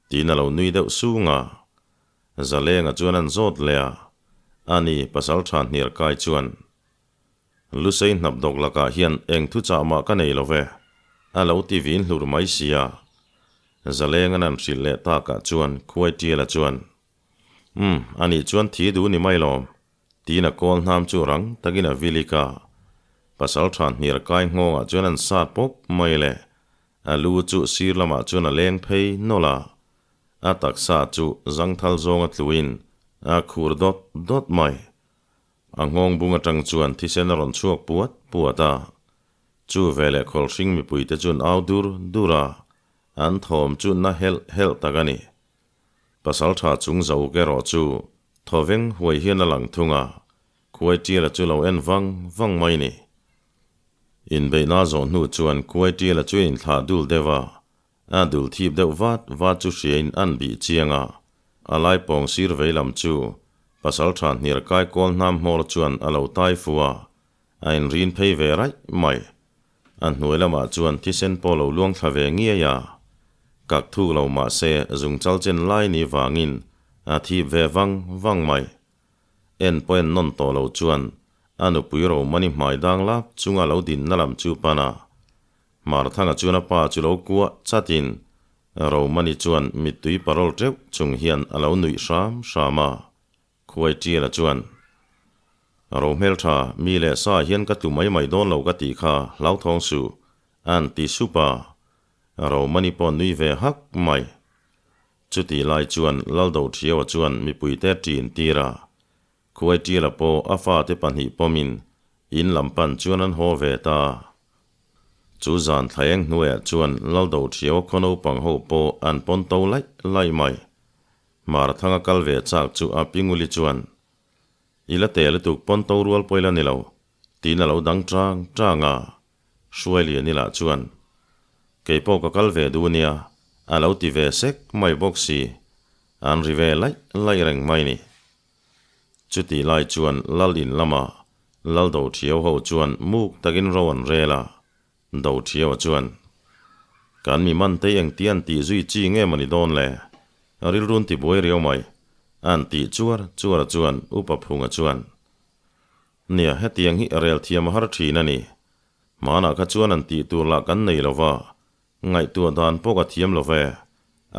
tiin a lo nui deuh sung a. Zalenga chuan an zawt leh a, ani pasal tha hniar kai chuan, Lusei hnap dawk lakah hian eng thu chah mah ka nei lo ve, a lo ti vin hlur mai si a. Zalenga'n an hrilh leh takah chuan Khuai Tiala chuan, Umm, anih chuan thi duh ni mai lawm, Tiin a kawl hnam chu rang takin a vilik a, pasaltha hniar kai nghawngah chuan an sat pawp mai le. A lu chu sir lamah chuan a leng phei nawlh a, a taksa chu zangthal zawnga tluin a khur dawt dawt mai. A nghawng bung atang chuan thisen a rawn chhuak puat puat a, chu veleh khawlhring mipuite chuan au dur dur a, an thawm chu na helh helh tak a ni. Pasaltha chung zo erawh chu thawveng huai hian a lang thung a, Khuaitiala chu lo en vang vang mai ni. Inbeihna zawh hnu chuan Khuaitiala chu a inthlah dul deuh a, a dul thip deuh vat vat chu hriain an bih chiang a, a lai pawng sir vei lam chu Pasaltha hniar kai kawl hnam hmawr chuan a lo tai fu a, a inrin phei ve raih mai. A hnuai lamah chuan thisen pawh lo luang thla ve ngiai a, kak thuk lo mah se zungchal chen lai ni vangin a thip ve vang vang mai. En pawh en nawn tawh lo chuan a nupui Romani hmai dang lap chunga lo dinna lam chu pan a. Marthanga chuan a pa chu lo kuah chatin Romani chuan mittui parawl teuh chung hian a lo nuih hram hram a. Khuai Tiala chuan, Ro hmeltha, mi leh sa hian ka tlu mai mai dawn lo ka tih kha hlauthawng suh, an ti sup a. Romani pawh nui ve hak mai. Chutih lai chuan Laldo Thiaua chuan mipuite ṭin tir a. Khuai Tiala pawh a fate pahnih pawmin in lam pan chuan an haw ve ta. Chu zan thlaeng hnuaiah chuan Laldo Thiaua khaw naupang ho pawh an pawn to laih laih mai. Marthanga kal ve chak chu a Pinguli chuan, I la te lutuk pawn to rual pawh i la ni lo, tiin a lo dang chang chang a. Hruailiani lah chuan, Kei pawh ka kal ve duh nia, a lo ti ve sek mai bawk si, an ri ve laih laih reng mai ni. Chutih lai chuan Lal in lama Lal Dothiau ho chuan muk takin ro an rel a, Dothiaua chuan, Kan mi man te engti an tih zui chi nge mawni dawn le? Rilrun ti buai riau mai. An tih chuar chuara chuan Upa Phunga chuan, Nia, hetiang hi rel thiam a har thin a ni. Hmanah kha chuan an tih tur lah kan nei lo va, ngaihtuah dan pawh ka thiam lo ve,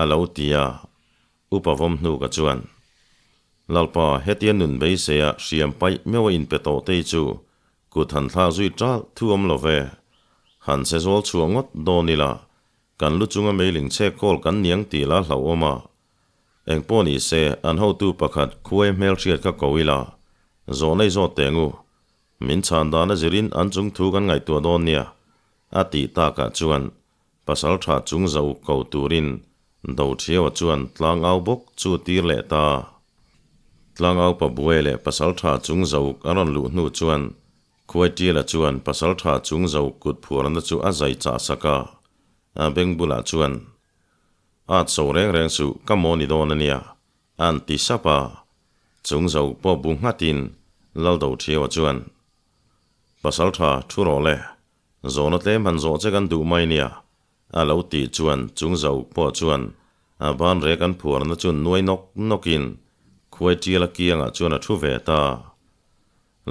a lo ti a. Upa Vawmhnuka chuan, Lalpa, hetia nun beiseia hriam paih meuh a inpe tawh tei chu kut han thlak zui ṭalh thu awm lo ve. Han che zawl chhuah ngawt dawn ila, kan lu chunga meiling chhek kawl kan niang tih la hlauhawm a. Engpawh ni se, an hotu pakhat khuai hmelhriat kha ko ila, zawhna i zawt teh ngu. Min chhan dan a zirin an chung thu kan ngaihtuah dawn nia, a tih takah chuan pasal tha chung zo ko turin Doṭhiaua chuan tlangau bawk chu tir leh ta. Tlangau pa buai leh pasal tha chung zo a rawn luh hnu chuan Khuaitiala chuan pasal tha chung zo kut phuarna chu a zai chah sak a, a beng bulah chuan, At so reng reng suh, ka maw ni dawn a nia, an ti sap a. Chung zo pawh bu nghatin Laldoṭhiaua chuan, Pasal tha thu rawh le, zawhna tlem han zawh che kan duh mai nia, a lo tih chuan chung zo pawh chuan a ban rek an phuarna chu nuai nawk nawkin Khuaitiala kiangah chuan a thu ve ta.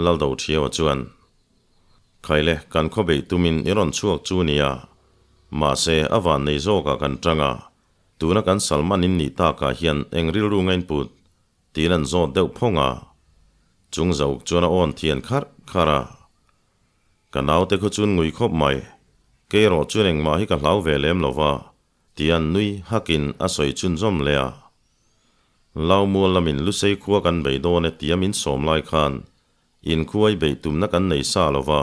Laldoṭhiaua chuan, Khaile, kan khaw beih tumin i rawn chhuak chu nia, mahse a van nei zawkah kan tang a, tuna kan Salman in nih takah hian eng rilru ngain put? tiin an zawt deuh phawng a. Chung zauk chuan a awn thian kharh kharh a. Ka naute khaw chun ngui khawp mai, kei erawh chuan engmah hi ka hlau ve lem lo va, tian nui hakin a sawi chhunzawm leh a. Laumual lamin Lusei khua kan bei dawn e tia min sawm lai khan inkhuai beih tumna kan nei sa lo va.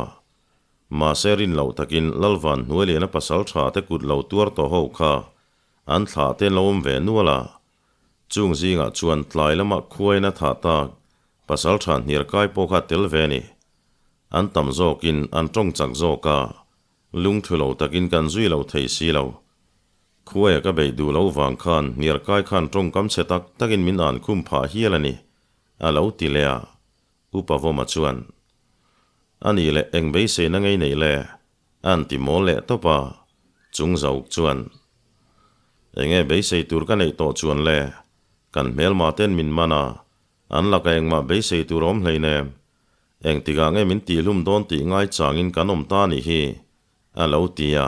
Mahse rin loh takin Lalvan hnuai liana pasal tha te kut lo tuar tawh ho kha an thlah te an lo awm ve nual a. Chung zingah chuan tlai lama khuaina thah tak pasal tha hniar kai pawh kha tel ve a ni. An tam zawkin an tawng chak zawk a, lungthu lo takin kan zui lo thei si lo. Khuaia ka beih duh lo vang khan hniar kai khan tawngkam chhe tak takin min an khum phah hial a ni, a lo ti leh a, Upa Vawma chuan, A nih leh eng beiseina ngei nei le? A'n ti mawl leh tawp a, chung zauk chuan, Enge beisei tur ka neih tawh chuan le? Kan hmelma ten min man a, an laka engmah beisei tur awm hleinem. Engtikah nge min tihhlum dawn tih ngai changin kan awm ta nih hi? A lo ti a.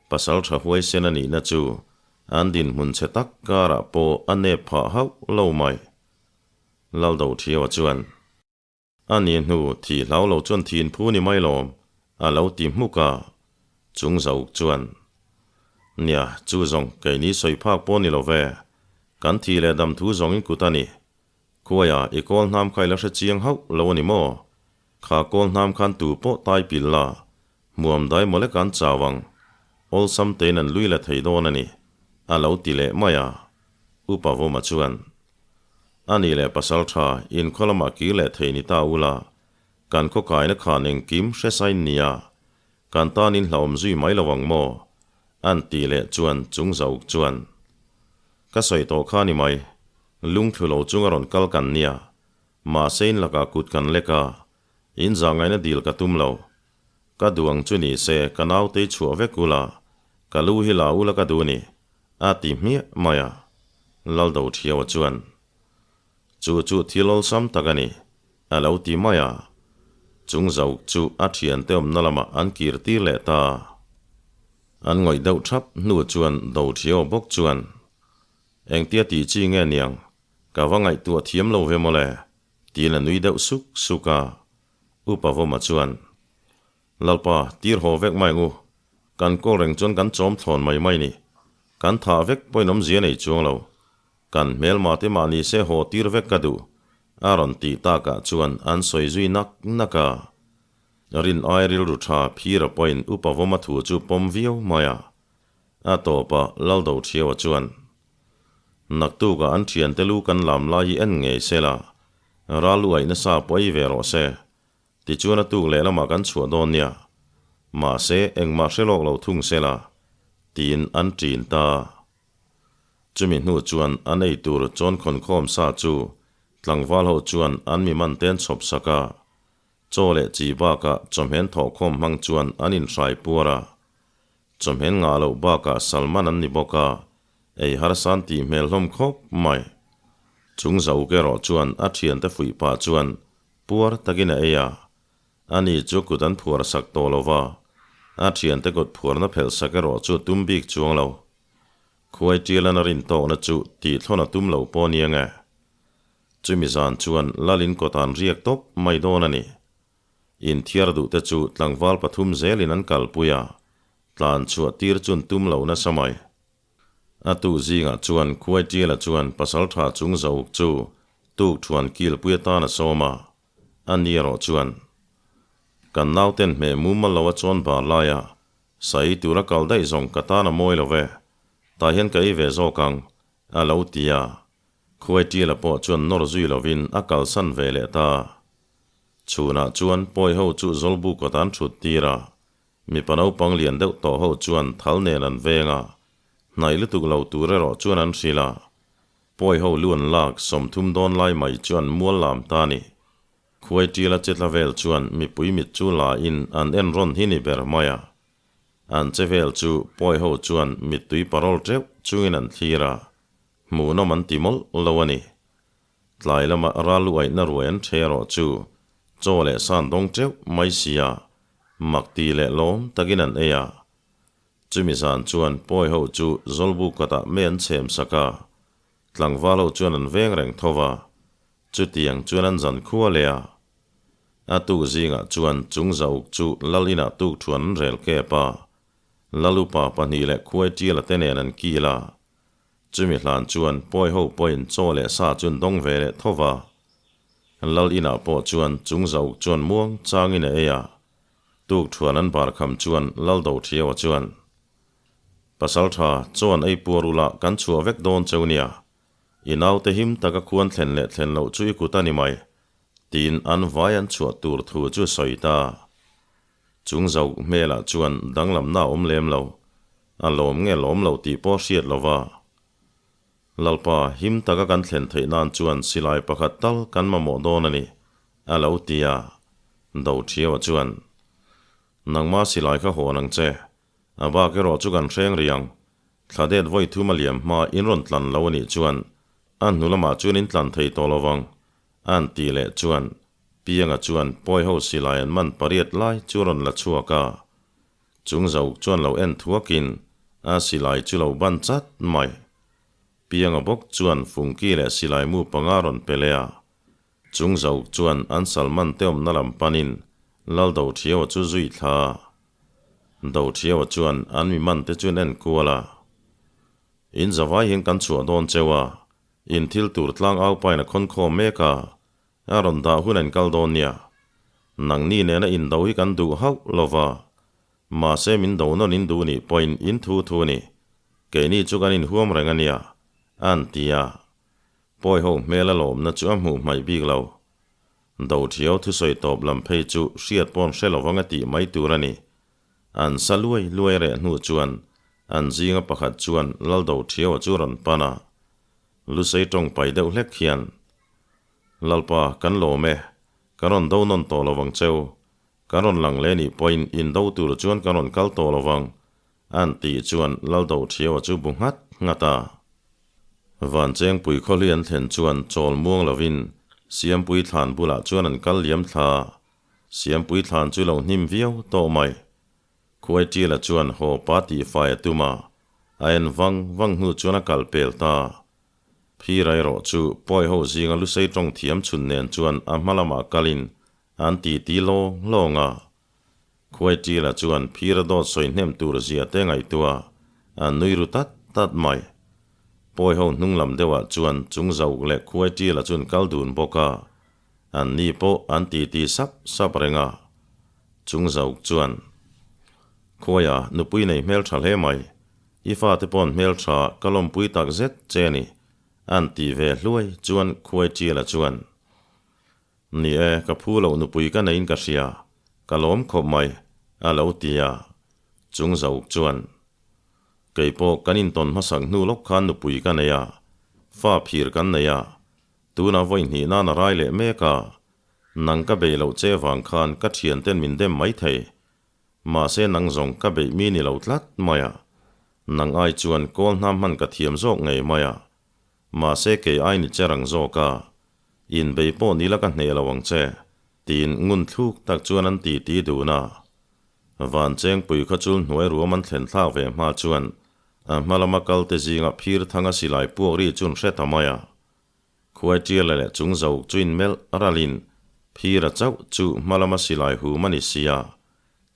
Pasal tha huaisen a nihna chu an dinhmun chhe tak karah pawh a nep phah hauh lo mai. Laldoṭhiaua chuan, A ni hnu thih hlau lo chuan thin phu ni mai lawm, a lo ti hmuk a. Chung zauk chuan, Nia, chu zawng keini sawi phak pawh ni lo ve. Kan thih leh dam thu zawngin kut a ni. Khuaia, i kawl hnam kha i la hre chiang hauh lo a ni maw? Kha kawl hnam khan tu pawh tai pil la, hmuam dai mawle kan chau ang. Awlsam tein an lui la thei dawn a ni, a lo ti leh mai a. Upa Vawma chuan, A nih leh pasal tha, inkhaw lamah kir leh thei ni ta ula, kan khaw kaina khan engkim hre sain nia, kan tanin hlauhawm zui mai lo ang maw? An tih leh chuan chung zauk chuan, Ka sawi tawh kha ni mai, lungthlu lo chung a rawn kal kan nia, mahse in lakah kut kan lek a, in zahngaihna dil ka tum lo. Ka duh ang chu ni se ka nautei chhuah vek ula, ka lu hi la ula ka duh ni, a ti hmiah mai a. Laldoṭhiaua chuan, Chu chu thil awlsam tak a ni, a lo ti mai a. Chung zauk chu a thiante awmna lamah an kir tir leh ta. An ngawih deuh thap hnu chuan Doṭhiaua bawk chuan, Engtia tih chi nge niang, ka va ngaihtuah thiam lo ve mawle, tiin a nui deuh suk suk a. Upa Vawma chuan, Lalpa, tir haw vek mai ang u, kan kawl reng chuan kan chawm thlawn mai mai ni. Kan thah vek pawhin awmzia nei chuang lo. Kan hmelma te mahni se haw tir vek ka duh, a rawn tih takah chuan an sawi zui nak nak a. Rin ai rilru tha Phira pawhin Upa Vawma thu chu pawm viau mai a. A tawpa Laldoṭhiaua chuan, Naktukah an thiante lu kan lam lai hi en ngei se la, ral lu aih nasa pawh ei ve rawh se. Tichuan a tuk lehlamah kan chhuah dawn nia. Mahse, engmah hre lawk lo thung se la, tiin an ṭin ta. Chumi hnu chuan an ei tur chawn khawnkhawm sa chu tlangval ho chuan an mi man te an chhawp sak a. Chaw leh chi bakah chawhmên thawhkhawm hmang chuan an inhrai puar a. Chawhmên ngah loh bakah Salman an ni bawk a, ei harsan tih hmel hlawm khawp mai. Chung Zauk erawh chuan a thiante fuih pah chuan puar takin a ei a. Ani chu kut an phuar sak tawh lo va, a thiante kut phuarna phelh sak erawh chu tum bik chuang lo. Khuai tialan a rin tawkna chu tihthlawn a tum lo pawh nia nge. Chumi zan chuan Lalin kawt an riak tawp mai dawn a ni. Inthiar duhte chu tlangval pathum zelin an kalpui a, tlan chhuah tir chun tum lo nasa mai. A tu zingah chuan Khuai Tiala chuan pasaltha chung Zauk chu tuk thuan kilpui atan a sawm a, a ni erawh chuan, Kan nauten hmeh mumal lo a chawn bar laia sai tura kal daih zawng ka tan a mawi lo ve, tah hian ka ei ve zawk ang, a lo ti a. Khuai Tiala pawh chuan nawr zui lovin a kalsan ve leh ta. Chhunah chuan pawi ho chu Zawlbu kawt an thut tir a, Mipa naupang lian deuh tawh ho chuan thal nen an veng a, hnaih lutuk lo tur erawh chuan an hrilh a. Pawi ho lu an lak 30 dawn lai mai chuan mual lam ta ni. Khuai tila che tla vel chuan mipui mit chu la in an en rawn hi ni ber mai a. An che vel chu pawi ho chuan mittui parawl teuh chungin an thlir a, hmuhnawm an ti mawlh lo a ni. Tlai lama ral lu aihna ruai an ṭhe erawh chu chaw leh san dawng ṭeuh mai sia, mak ti leh lawm takin an ei a. Chumi zan chuan pawi ho chu Zawlbu kawtah mei an chhem sak a, tlangval ho chuan an veng reng tho va, chutiang chuan an zan khua leh a. A tuk zingah chuan chung zauk chu lal inah tuk thuan an rel kep a, lal upa pahnih leh khuai ṭiala te nen an kil a. Chumi hlan chuan pawi ho pawhin chaw leh sa chu an dawng ve leh tho va. Lal inah pawh chuan chung zauk chuan muang changin a ei a. Tuk thuan an bar kham chuan Lal Do Thiaua chuan, Pasaltha, chaw an ei puar ula kan chhuah vek dawn cheu nia. I naute him taka khuan thlen leh thlen loh chu i kut a ni mai, tiin an vai an chhuah tur thu chu sawi ta. Chung zauk hmelah chuan danglamna a awm lem lo. A lawm nge lawm lo tih pawh hriat lo va. Lalpa, him taka kan thlen theih nan chuan silai pakhat tal kan mamawh dawn a ni, a lo ti a. Do Thiaua chuan, Nangma silai kha hawn ang che. A bak erawh chu kan hreng rih ang. Thla det vawi thum a liam hma in rawn tlan lo a nih chuan a hnu lamah chuan in tlan thei tawh lo vang, an tih leh chuan Pianga chuan pawi ho silai an man pariat lai chu a rawn la chhuak a. Chung zauk chuan lo en thuakin a silai chu lo ban chat mai. Pianga bawk chuan fungki leh silai mu panga rawn pe leh a. Chung zauk chuan an salman te awmna lam panin Lal Dothiaua chu zui thla a. Dothiaua chuan an mi man te chuan en kual a. In zavai hian kan chhuah dawn cheu a, in thil tur tlang au pain a khawn khawm mek a, A rawn dah hun an kal dawn nia. Nangni nena indo hi kan duh hauh lo va. Mahse min do nawn in duh nih pawhin in thu thu ni. Keini chu kan inhuam reng a nia, an ti a. Pawi ho hmel a lawmna chu a hmuh hmaih bik lo. Do thiau thusawi tawp lam phei chu hriat pawn hre lo vang a tih mai tur a ni. An sa luai luai reh hnu chuan an zinga pakhat chuan Lal Do Thiaua chu rawn pan a. Lusei tawng pai deuh hlek hian Lalpa, kan lawm e. Ka rawn do nawn tawh lo vang cheu. Ka rawn lang leh nih pawhin in do tur chuan ka rawn kal tawh lo vang, an tih chuan Laldo Thiaua chu bu nghat nghat a. Vanchengpui khawhli an thlen chuan chawl muang lovin Siampui thlan bulah chuan an kal liam thla. Siampui thlan chu lo hnim viau tawh mai. Khuai Tila chuan haw pa tih fai a tum a, a en vang vang hnu chuan a kal pel ta. Phira erawh chu pawi ho zinga lusei tawng thiam chhun nen chuan a hma lamah kalin an titi lawng lawng a. Khuai Tila chuan Phira dawt sawi hnem tur zia te ngaihtuah a nui ru tat tat mai. Pawi ho hnung lam deuhah chuan chung zauk leh Khuai Tila chuan kal dun bawk a, an ni pawh an titi sap sap reng a. Chung zauk chuan, Khuaia nupui nei hmeltha hle mai. I fate pawn hmeltha ka lawmpui tak zet che ni, an ti ve hluai chuan khuai Tiala chuan, Ni e, ka phu loh nupui ka neiin ka hria, ka lawm khawp mai, a lo ti a. Chung Zauk chuan, Kei pawh kan intawn hmasak hnu lawk khan nupui ka nei a, fa phir kan nei a, tunah vawi hnih nan a rai leh mek a, nang ka bei loh che vang khan ka thianten min dem maithei, Mahse nang zawng ka beih mi ni lo tlat mai a, nang ai chuan kawl hnam hman ka thiam zawk ngei mai a, mahse kei ai ni che rang zawk a, inbei pawh ni la ka hneh lo ang che, Tiin ngun thluk tak chuan an titi dun a. Van Chengpui khaw chul hnuai ruam an thlen thlak ve hma chuan a hma lama kal te zinga phir thanga silai puak ri chu an hre ta mai a. Khuai tiala leh chung zo chu in melh ralin phira chauh chu hma lama silai hum a ni sia,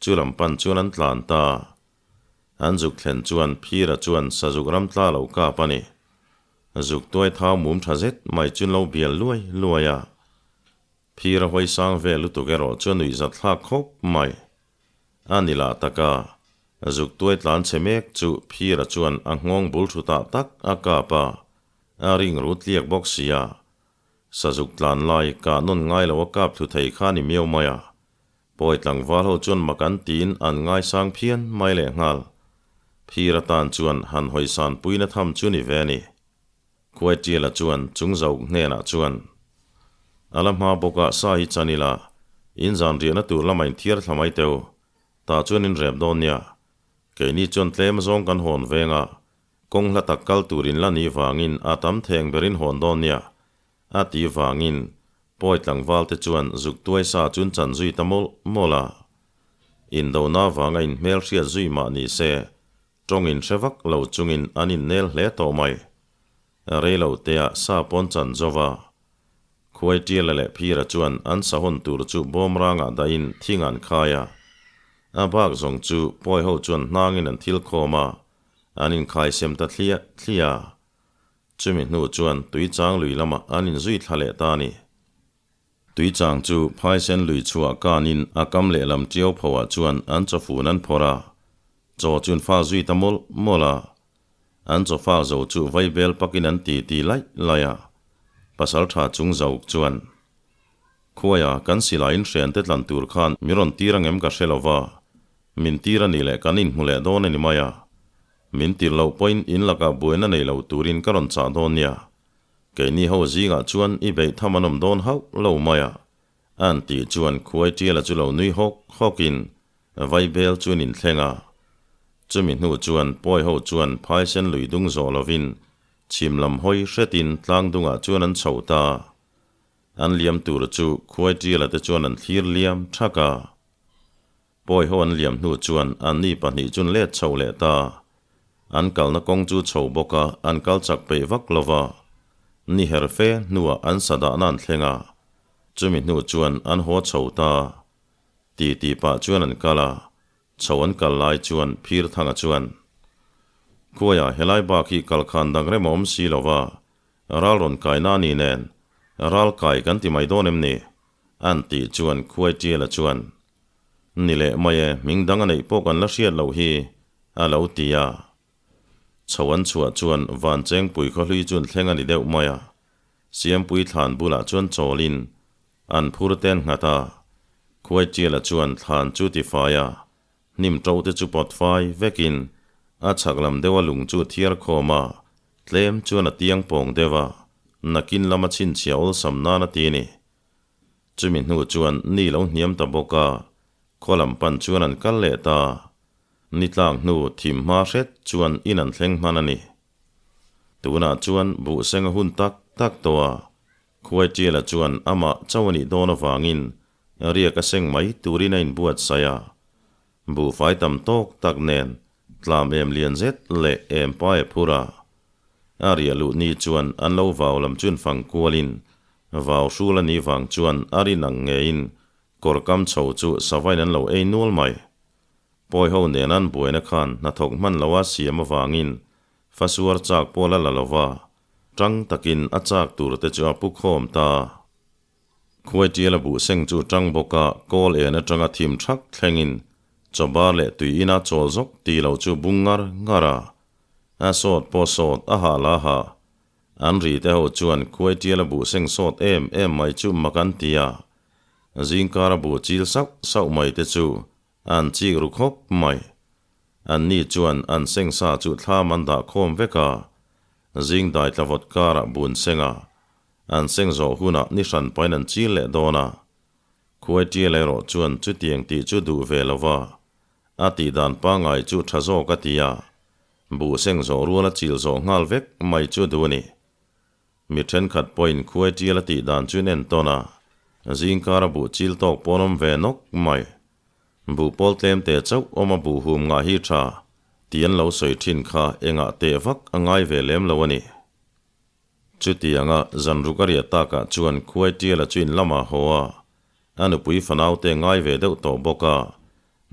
chu lam pan chuan an tlan ta. An zuk thlen chuan phira chuan sazuk ram tla lo kap a ni. Zuk tuai thau mum tha zet mai chu lo bial luai luai a. Phira hawi sang vel lutuk erawh chu a nuihzat thlak khawp mai. A ni lah taka, zuk tuai tlan chhe mek chu phira chuan a nghawng bul thutah tak a kap a. A ring ru tliak bawk sia, sazuk tlan lai kah nawn ngai lo a kap thlu thei kha ni miau mai a. Pawi tlangval ho chuan mak an tiin an ngaisang phian mai leh nghal. Phir atan chuan han hawisan puina tham chu ni ve a ni. Khuaitiala chuan chung zauk hnenah chuan, A la hma bawkah sa hi chan ila, in zan riahna tur lama inthiar thla mai teu, tah chuan in rep dawn nia. Keini chuan tlem zawng kan hawn veng a, Kawng hla tak kal tur in la nih vangin a tam theng berin hawn dawn nia, a tih vangin Pawi tlangval te chuan zuk tuai sa chun chan zui ta mawlh mawlh a. Indona vanga in hmel hriat zui mah ni se, tawng in hre vak lo chungin an in nel hle tawh mai. Rei lo tea sa pawn chan zo va. Khuai Tiala leh Phira chuan an sahawn tur chu bawmrangah dahin thing an khai a. A bak zawng chu Pawi ho chuan hnangin an thil khawm a, An inkhai sem ta thliah thliah a, chumi hnu chuan Tuichang lui lamah an inzui thla leh ta a ni. Tuichang chu phaisen lui chhuah kanin a kam lehlam tiau phoah chuan an chawfun an phawrh a, chaw chun fak zui ta mawlh mawlh a. An chaw fak zo chu vaibel pakin an ti ti laih laih a, Pasaltha chung zauk chuan, Khuaia kan silai inhrian te tlan tur khan mi rawn tir angem ka hre lova, min tir a nih leh kan inhmu leh dawn a ni mai a. Min tir loh pawhin in lakah buaina nei lo turin ka rawn chah dawn nia. Keini ho zingah chuan i beih tham an awm dawn hauh lo mai a, an tih chuan khuai tiala chu lo nui hawk hawkin vaibel chu an inthleng a. Chumi hnu chuan pawi ho chuan phaisen lui dung zawh lovin chhim lam hawi hretin tlang dungah chuan an chho ta. An liam tur chu khuai tiala te chuan an thlir liam thak a. Pawi ho an liam hnu chuan anni pahnih chun let chho leh ta. An kalna kawng chu chho bawk a, an kal chak peih vak lo va. Ni her fe hnuah an sa dahna an thleng a. Chumi hnu chuan an haw chho ta. Ti ti pah chuan an kal a. Chho an kal lai chuan Phirthanga chuan, Khuaiah helai bak hi kalkhan dang rem a awm si lo va, Ral rawn kai na ni nen, ral kai kan ti mai dawn em ni? An tih chuan Khuai Tiala chuan, Ni leh mai e, hming dang a neih pawh kan la hriat loh hi, a lo ti a. Chho an chhuah chuan Van Chengpui khawhlui chu an thleng a ni deuh mai a. Siampui thlan bulah chuan chawlin an phur te an nghat a. Khuai Tiala chuan thlan chu ti fai a, hnim to te chu pawt fai vekin a chhak lam deuha lung chu thiar khawm a, Tlem chuan a tiang pawng deuh a, nakin lama chhinchhiah awlsam nan a ti a ni. Chumi hnu chuan ni lo hniam ta bawk a, khaw lam pan chuan an kal leh ta. Ni tlak hnu thim hma hret chuan in an thleng hman a ni. Tunah chuan buh seng a hun tak tak tawh a, Khuaitiala chuan amah chauh a nih dawn avangin riak a seng mai turin a inbuatsaih a. Buhfai tam tawk tak nen tlam em lian zet leh em pai a phur a. A riah luh ni chuan an lo vau lam chun fang kualin vau hrul a nih vang chuan a rin ang ngeiin kawr kam chho chu savain an lo ei nual mai. Pawi ho nen an buaina khan hnathawk hman loa siam avangin fasuar chak pawh la la lova tang takin a chak tur te chu a pu khawm ta. Khuai tiala buh seng chu tang bawka kawl en atanga thim thak thlengin chawbar leh tui ina chawl zawk ti lo chu bung ngar ngar a. A sawt pawh sawt a hah la hah. An ri te ho chuan khuai tiala buh seng sawt em em mai chu mak an ti a. Zingkara buh chil sauh sauh mai te chu an chik ru khawp mai. An ni chuan an seng sa chu thlam an dah khawm vek a. Zing dai tlavawt karah bun seng a. An seng zawh hunah ni hran pain an chil leh dawn a. Khuai tial erawh chuan chutiang tih chu duh ve lo va, a tih dan pangngai chu tha zawk a ti a, buh seng zawh rual a chil zawh nghal vek mai chu duh a ni. Mi thenkhat pawhin khuai tial a tih dan chu in entawn a. Zingkara buh chil tawk pawn awm ve nawk mai. Buh pawl tlem te chauh awm a buh hum ngah hi tha tih an lo sawi thin kha engah teh vak a ngai ve lem lo a ni. Chutianga zan ruk a riah takah chuan khuai tiala chu in lamah haw a, a nupui fanaute ngai ve deuh tawh bawk a,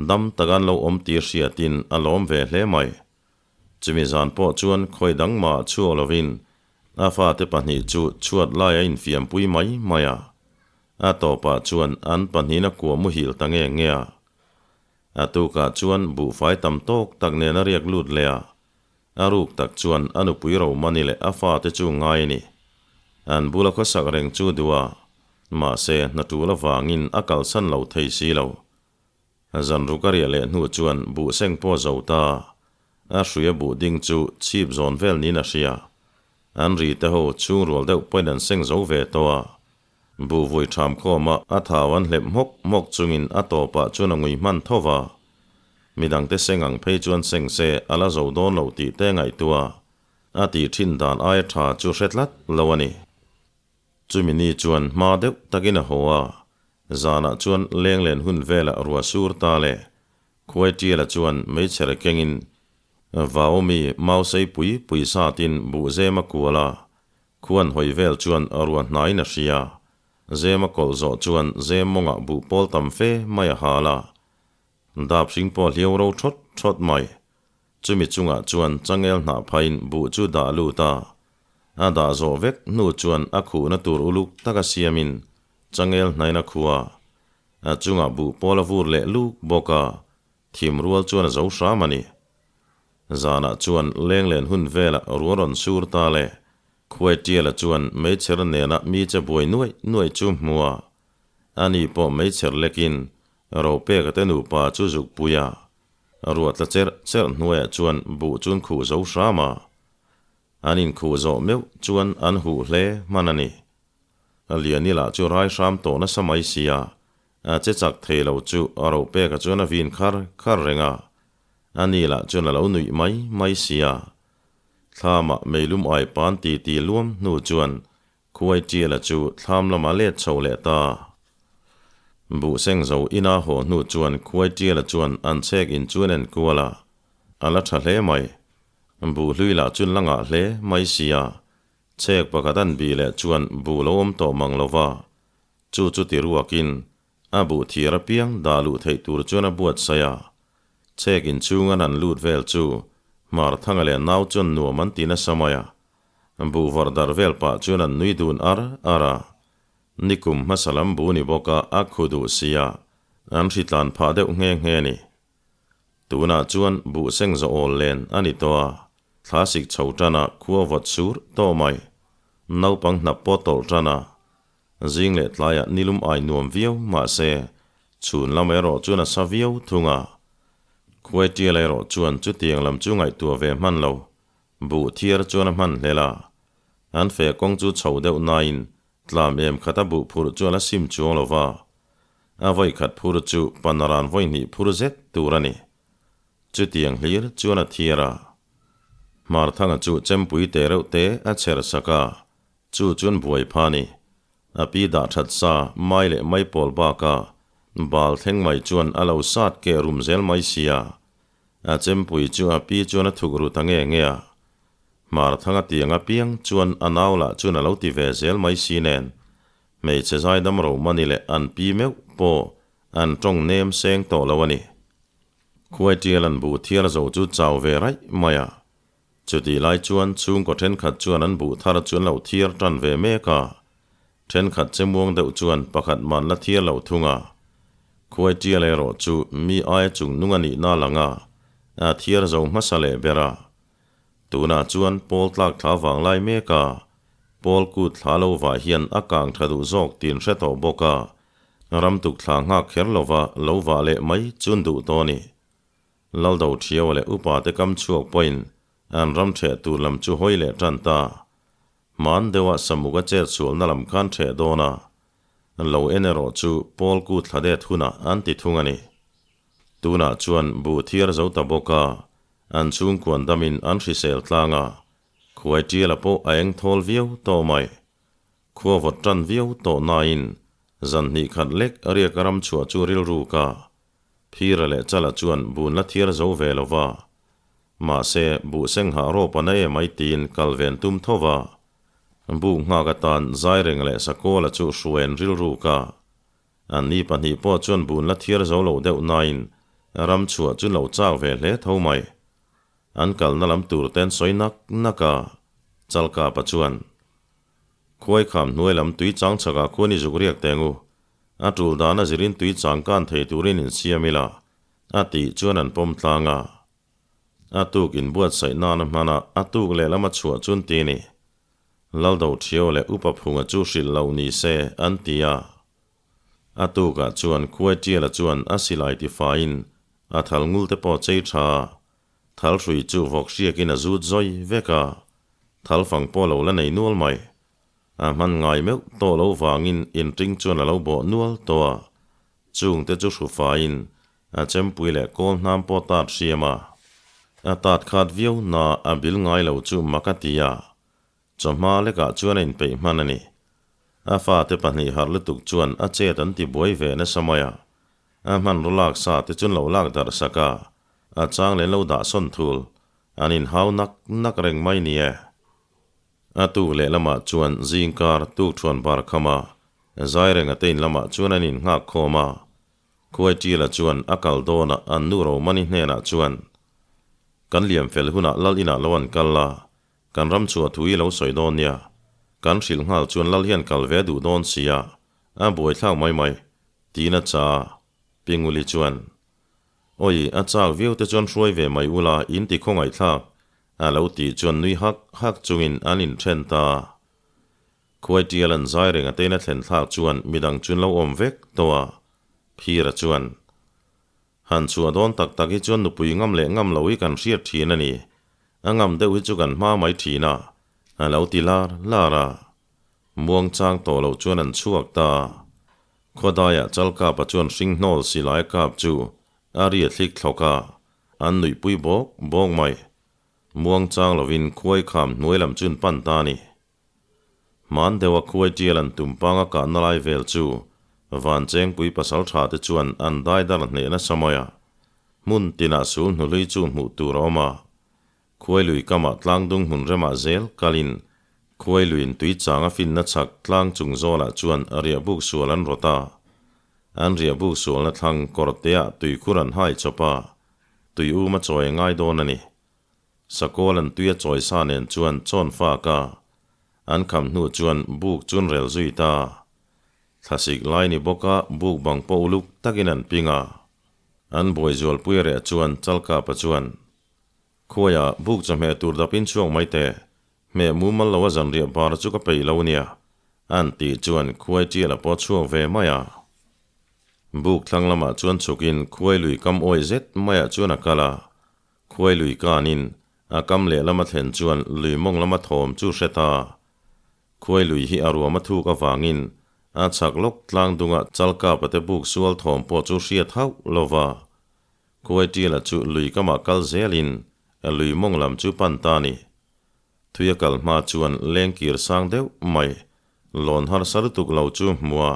dam taka an lo awm tih hriatin a lawm ve hle mai. Chumi zan pawh chuan khawi dang mah chhuak lovin a fate pahnih chu chhuat lai a infiampui mai mai a, a tawpah chuan an pahnihin a kua muhil ta nge nge a. A tukah chuan buhfai tam tawk tak nen a riak lut leh a, A ruk tak chuan a nupui Romani leh a fate chu ngai a ni. An bula khawsak reng chu duh a, mahse hna tul avangin a kalsan lo thei si lo. Zan ruk a riah leh hnu chuan buh seng pawh zo ta, a hrui a buh ding chu chhip zawn vel niin a hria. An ri te ho chhung rual deuh pawhin an seng zo ve tawh a. Buh vui tham khawma a thau an hlep hmawk hmawk chungin a tawpah chuan a ngui hman tho va. Midangte seng ang phei chuan seng se a la zo dawn lo tih te ngaihtuah a tih thin dan aia tha chu hre tlat lo a ni. Chumi ni chuan hma deuh takin a haw a, zanah chuan lenglen hun velah rua sur ta le Khuai Tiala chuan meichher kengin Vaumi mausei pui pui satin buh zem a kual a, Khuan hawi vel chuan rua hnaiin a hria. Zem a kawlh zawh chuan zem mawngah buh pawl tam fe mai a hal a. Dap hring pawh hliau ro thawt thawt mai. Chumi chungah chuan changel hnah phaiin buh chu dah lut a. A dah zawh vek hnu chuan a khuhna tur uluk taka siamin changel hnain a khuh a. A chungah buh pawl a vur leh luk bawk a. Thim rual chuan a zo hram a ni. Zanah chuan lenglen hun velah ruah rawn sur ta le. Khuai Tiala chuan meichher nena mi che buai nuaih nuaih chu hmu a. Ani pawh meichher lekin Ropeka te nupa chu zuk pui a. Ruah tla cherh cherh hnuaiah chuan buh chun khuh zo hram a. An inkhuh zawh meuh chuan an huh hle hman a ni. Liani lah chu rai hram tawh nasa mai sia, a che chak thei lo chu Ropeka chuan a vin khar khar reng a. A ni lah chuan a lo nuih mai mai sia. Thlamah meilum ai pan ti ti luam hnu chuan Khuai Tiala chu thlam lamah let chho leh ta. Buh seng zo ina haw hnu chuan Khuai Tiala chuan an chhek in chuan en kual a, a la tha hle mai. Buh hlui lah chuan la ngah hle mai sia. Chhek pakhat an bih leh chuan buh lo awm tawh mang lova, chu chu ti ruakin A buh thir apiang dah luh theih tur chuan a buatsaih a. Chhek inchhung an han lut vel chu Hmarthanga leh nau chuan nuam an ti nasa mai a. Buh vawrh darh vel pah chuan an nui dun ar ar a. Nikum hmasa lam bu ni bawk a a khu duh si a, an hritlan phah deuh nghe nghe a ni. Tunah chuan buh seng zawh awl len a ni tawh a, thla sik chho tan a khua vawt sur tawh mai. Naupang hnap pawh tawlh tan a, Zing leh tlaiah nilum ai nuam viau mahse chhun lam erawh chuan a sa viau thung a. Khuai tial erawh chuan chutiang lam chu ngaihtuah ve hman lo, buh thiar chuan a hman hlel a. An feh kawng chu chho deuh nain tlam em khata buh phurh chu a la sim chuang lo va. A vawi khat phur chu panaran vawi hnih phur zet tur a ni. Chutiang hlir chuan a thiar a. Hmarthanga chu chempui te reuh te a chher sak a, Chu chuan buai pha ni. A pi dah that sa mai leh mai pawl baka bal thleng mai chuan a lo sat keh rum zel mai sia. A chempui chu a pi chuan a thuk ru ta nge nge a. Hmar thanga tiang apiang chuan a nau lah chuan a lo ti ve zel mai si nen. Hmeichhe zaidam ro mani leh an pi meuh pawh an tawng nem seng tawh lo a ni. Khuai tial an buh thial zo chu chau ve raih mai a. Chutih lai chuan chhungkaw thenkhat chuan an buh thar chu an lo thiar tan ve mek a, thenkhat che muang deuh chuan pakhat man la thiar lo thung a. Khuai tial erawh chu mi aia chung nung a nihna lang a, a thiar zo hmasa leh ber a. Tunah chuan pawl tlak thla vang lai mek a, pawl kut thla lo vah hian a kang tha duh zawk tin hre tawh bawk a, ram tuk thla nghak kher lova lo vah leh mai chun duh tawh a ni. Laldo Thiaua leh upa te kam chhuak pawhin an ram ṭheh tur lam chu hawi leh ṭan ta. Hman deuha Samuka chet sualna lam khan ṭheh dawn a, lo en erawh chu Paul kut thla det hunah an ti thung a ni. Tunah chuan buh thiar zo ta bawk a, an chhungkuan damin an hrisel tlang a, khuai ṭiala pawh a eng thawl viau tawh mai. Khua vawt ṭan viau tawh nain. Zan hnih khat lek riak a ram chhuah chu rilru ka Phira leh Chala chuan bun la thiar zo ve lo va. Mahse, buh seng hah rawp a na em ai tiin kal ven tum tho va. Buh nghak atan Zaireng leh Sakawla chu hruain rilru ka Anni pahnih pawh chuan bun la thiar zo lo deuh nain ram chhuah chu lo chak ve hle tho mai. An kalna lam tur ten sawi nak nak a, Chalkapa chuan, Khuai kham hnuai lam tui chang chhakah khuan i zuk riak teng u. A tul dan a zirin tui chang kan thei turin insiam ila, a tih chuan an pawm tlang a. A tuk inbuatsaih nana hmana a tuk lehlam a chhuah chun ti ni. Laldo Thiau leh Upa Phunga chu hrilh loh ni se an ti a. A tukah chuan Khuai Tiala chuan a silai tifaiin a thal ngul te pawh chei tha a, thal hrui chu vawk hriakin a zut zawi vek a, thal fang pawh lo la nei nual mai. A hman ngai meuh tawh lo vangin inring chuan a lo bawh nual tawh a, chung te chu hru faiin A chempui leh kawl hnam pawh tat hriam a, a tat khat viau na a bil ngai lo chu mak a ti a, chawhma lekah chuan a inpeih hman a ni. A fate pahnih harh lutuk chuan a chet an ti buai ve nasa mai a, a hmanraw lak sa te chuan lo lak darh sak a, a chang leh lo dah sawn thul, an inhau nak nak reng mai ni e. A tuk leh lamah chuan zingkar tukthuan bar kham a, Zairenga te in lamah chuan an innghak khawm a, Khuaitila chuan a kal dawn a, an nu Romani hnenah chuan, Kan liam fel hunah lal inah lo an kal a, kan ram chhuah thu i lo sawi dawn nia. Kan hrilh nghal chuan lal hian kal ve duh dawn si a, a buaithlak mai mai, tiin a cha a. Pinguli chuan, Awi, a chak viau te chuan hruai ve mai ula, in ti khawngaihthlak, a lo tih chuan nui hak hak chungin an inthen ta a. Khuai tial an zai reng a tein a thlen thlak chuan midang chun lo awm vek tawh a, Phira chuan, Han chhuah dawn tak tak hi chuan nupui ngam leh ngam lo hi kan hriat thin a ni, a ngam deuh hi chu kan hma mai thin a, a lo ti lar lar a. Muang chang tawh lo chuan an chhuak ta a. Khuadaiah Chalkapa chuan hringhnawl silai kap chu a ria thlik thlawk a, an nuihpui bawk bawk mai. Muang chang lovin khuai kham hnuai lam chun pan ta a ni. Hman deuha khuai tial an tum panga kahna lai vel chu Vanchengpui pasal tha te chuan an dai dar hneh nasa mai a. Hmun tinah sul hnuhlui chu hmuh tur a awm a. Khuai lui kamah tlangdung hmun remah zel kalin khuai luiin tui chang a finna chhak tlang chung zawlah chuan riahbuk sual an rawt a. An riahbuk sualna thlang kawrteah tuikhur an hai chawp a, tui um a chawi a ngai dawn a ni. Sakawl an tui a chawi sa nen chuan chawn fak a, an kham hnu chuan buk chun rel zui ta. Thlasik lai ni bawk a buk bang pawh uluk takin an ping a. An buai zualpui reh chuan Chalkapa chuan, Khuaia buk chawhmeh tur dapin chhuak mai teh, hmeh mumal lo a zanriah bar chu ka peih lo nia, an tih chuan khuai tial a pawh chhuak ve mai a. Buk thlang lamah chuan chhukin khuai lui kam awi zet maiah chuan a kal a, Khuai lui kanin a kam lehlam a thlen chuan lui mawng lama thawm chu hre ta. Khuai lui hi a ruam a thuk avangin a chhak lawk tlang dunga Chalkapa te buk sual thawm pawh chu hriat hauh lo va. Khuai Tila chu lui kamah kal zelin lui mawng lam chu pan ta ni. Thui a kal hma chuan lengkir sang deuh mai lawn harsa lutuk lo chu hmu a.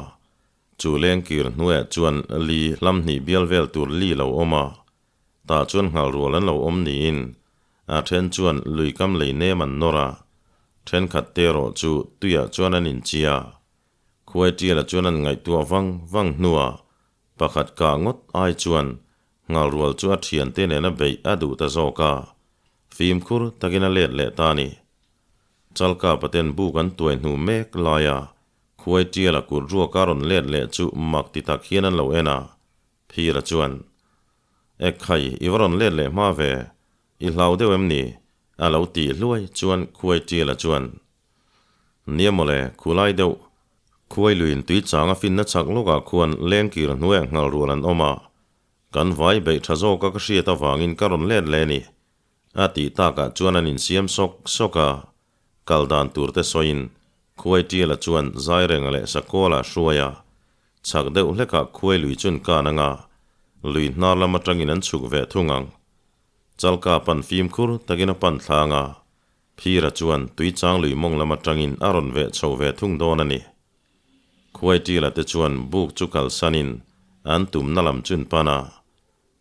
Chu lengkir hnuaiah chuan li hlam hnih bial vel tur li lo awm a. Tah chuan nghal rual an lo awm niin a then chuan lui kam lei nem an nawr a, thenkhat te erawh chu tuiah chuan an inchia. Khuai tialah chuan an ngaihtuah vang vang hnuah pakhat kah ngawt ai chuan nghal rual chu a thiante nena beih a duh ta zawk a, fimkhur takin a let leh ta a ni. Chalka paten buk an tuai hnu mek laia khuai tiala kut ruaka rawn let leh chu mak ti tak hian an lo en a, Phira chuan, Ek khai, i va rawn let leh hma ve, i hlau deuh em ni? a lo tih hluai chuan Khuai Tiala chuan, Nia mawle, khulai deuh, Khuai luiin tui chang a finna chak lawkah khuan lengkir hnuaiah nghal rual an awm a, kan vai beih tha zawka ka hriat avangin ka rawn let leh ni, a tih takah chuan an insiam sawk sawk a, kal dan tur te sawiin Khuai Tiala chuan Zairenga leh Sakawla hruai a, chhak deuh hlekah Khuai lui chun kan anga lui hnar lam atangin an chhuk ve thung ang. Chalka pan fimkhur takin a pan thlang a, Phira chuan Tuichang lui mawng lam atangin a rawn veh chho ve thung dawn a ni. Khuaitila te chuan buk chu kalsanin an tumna lam chu an pan a.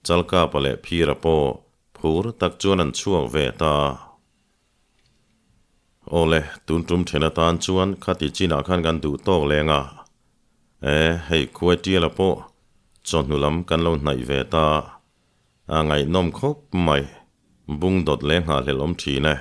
Chalkapa leh Phira pawh phur tak chuan an chhuak ve ta. Awle, tun tum then atan chuan khati chinah khan kan duh tawk leng a. E, hei Khuaitiala pawh chawhnu lam kan lo hnaih ve ta. A ngaihnawm khawp mai. Bung dawt leh nghahhlelh awm thin e.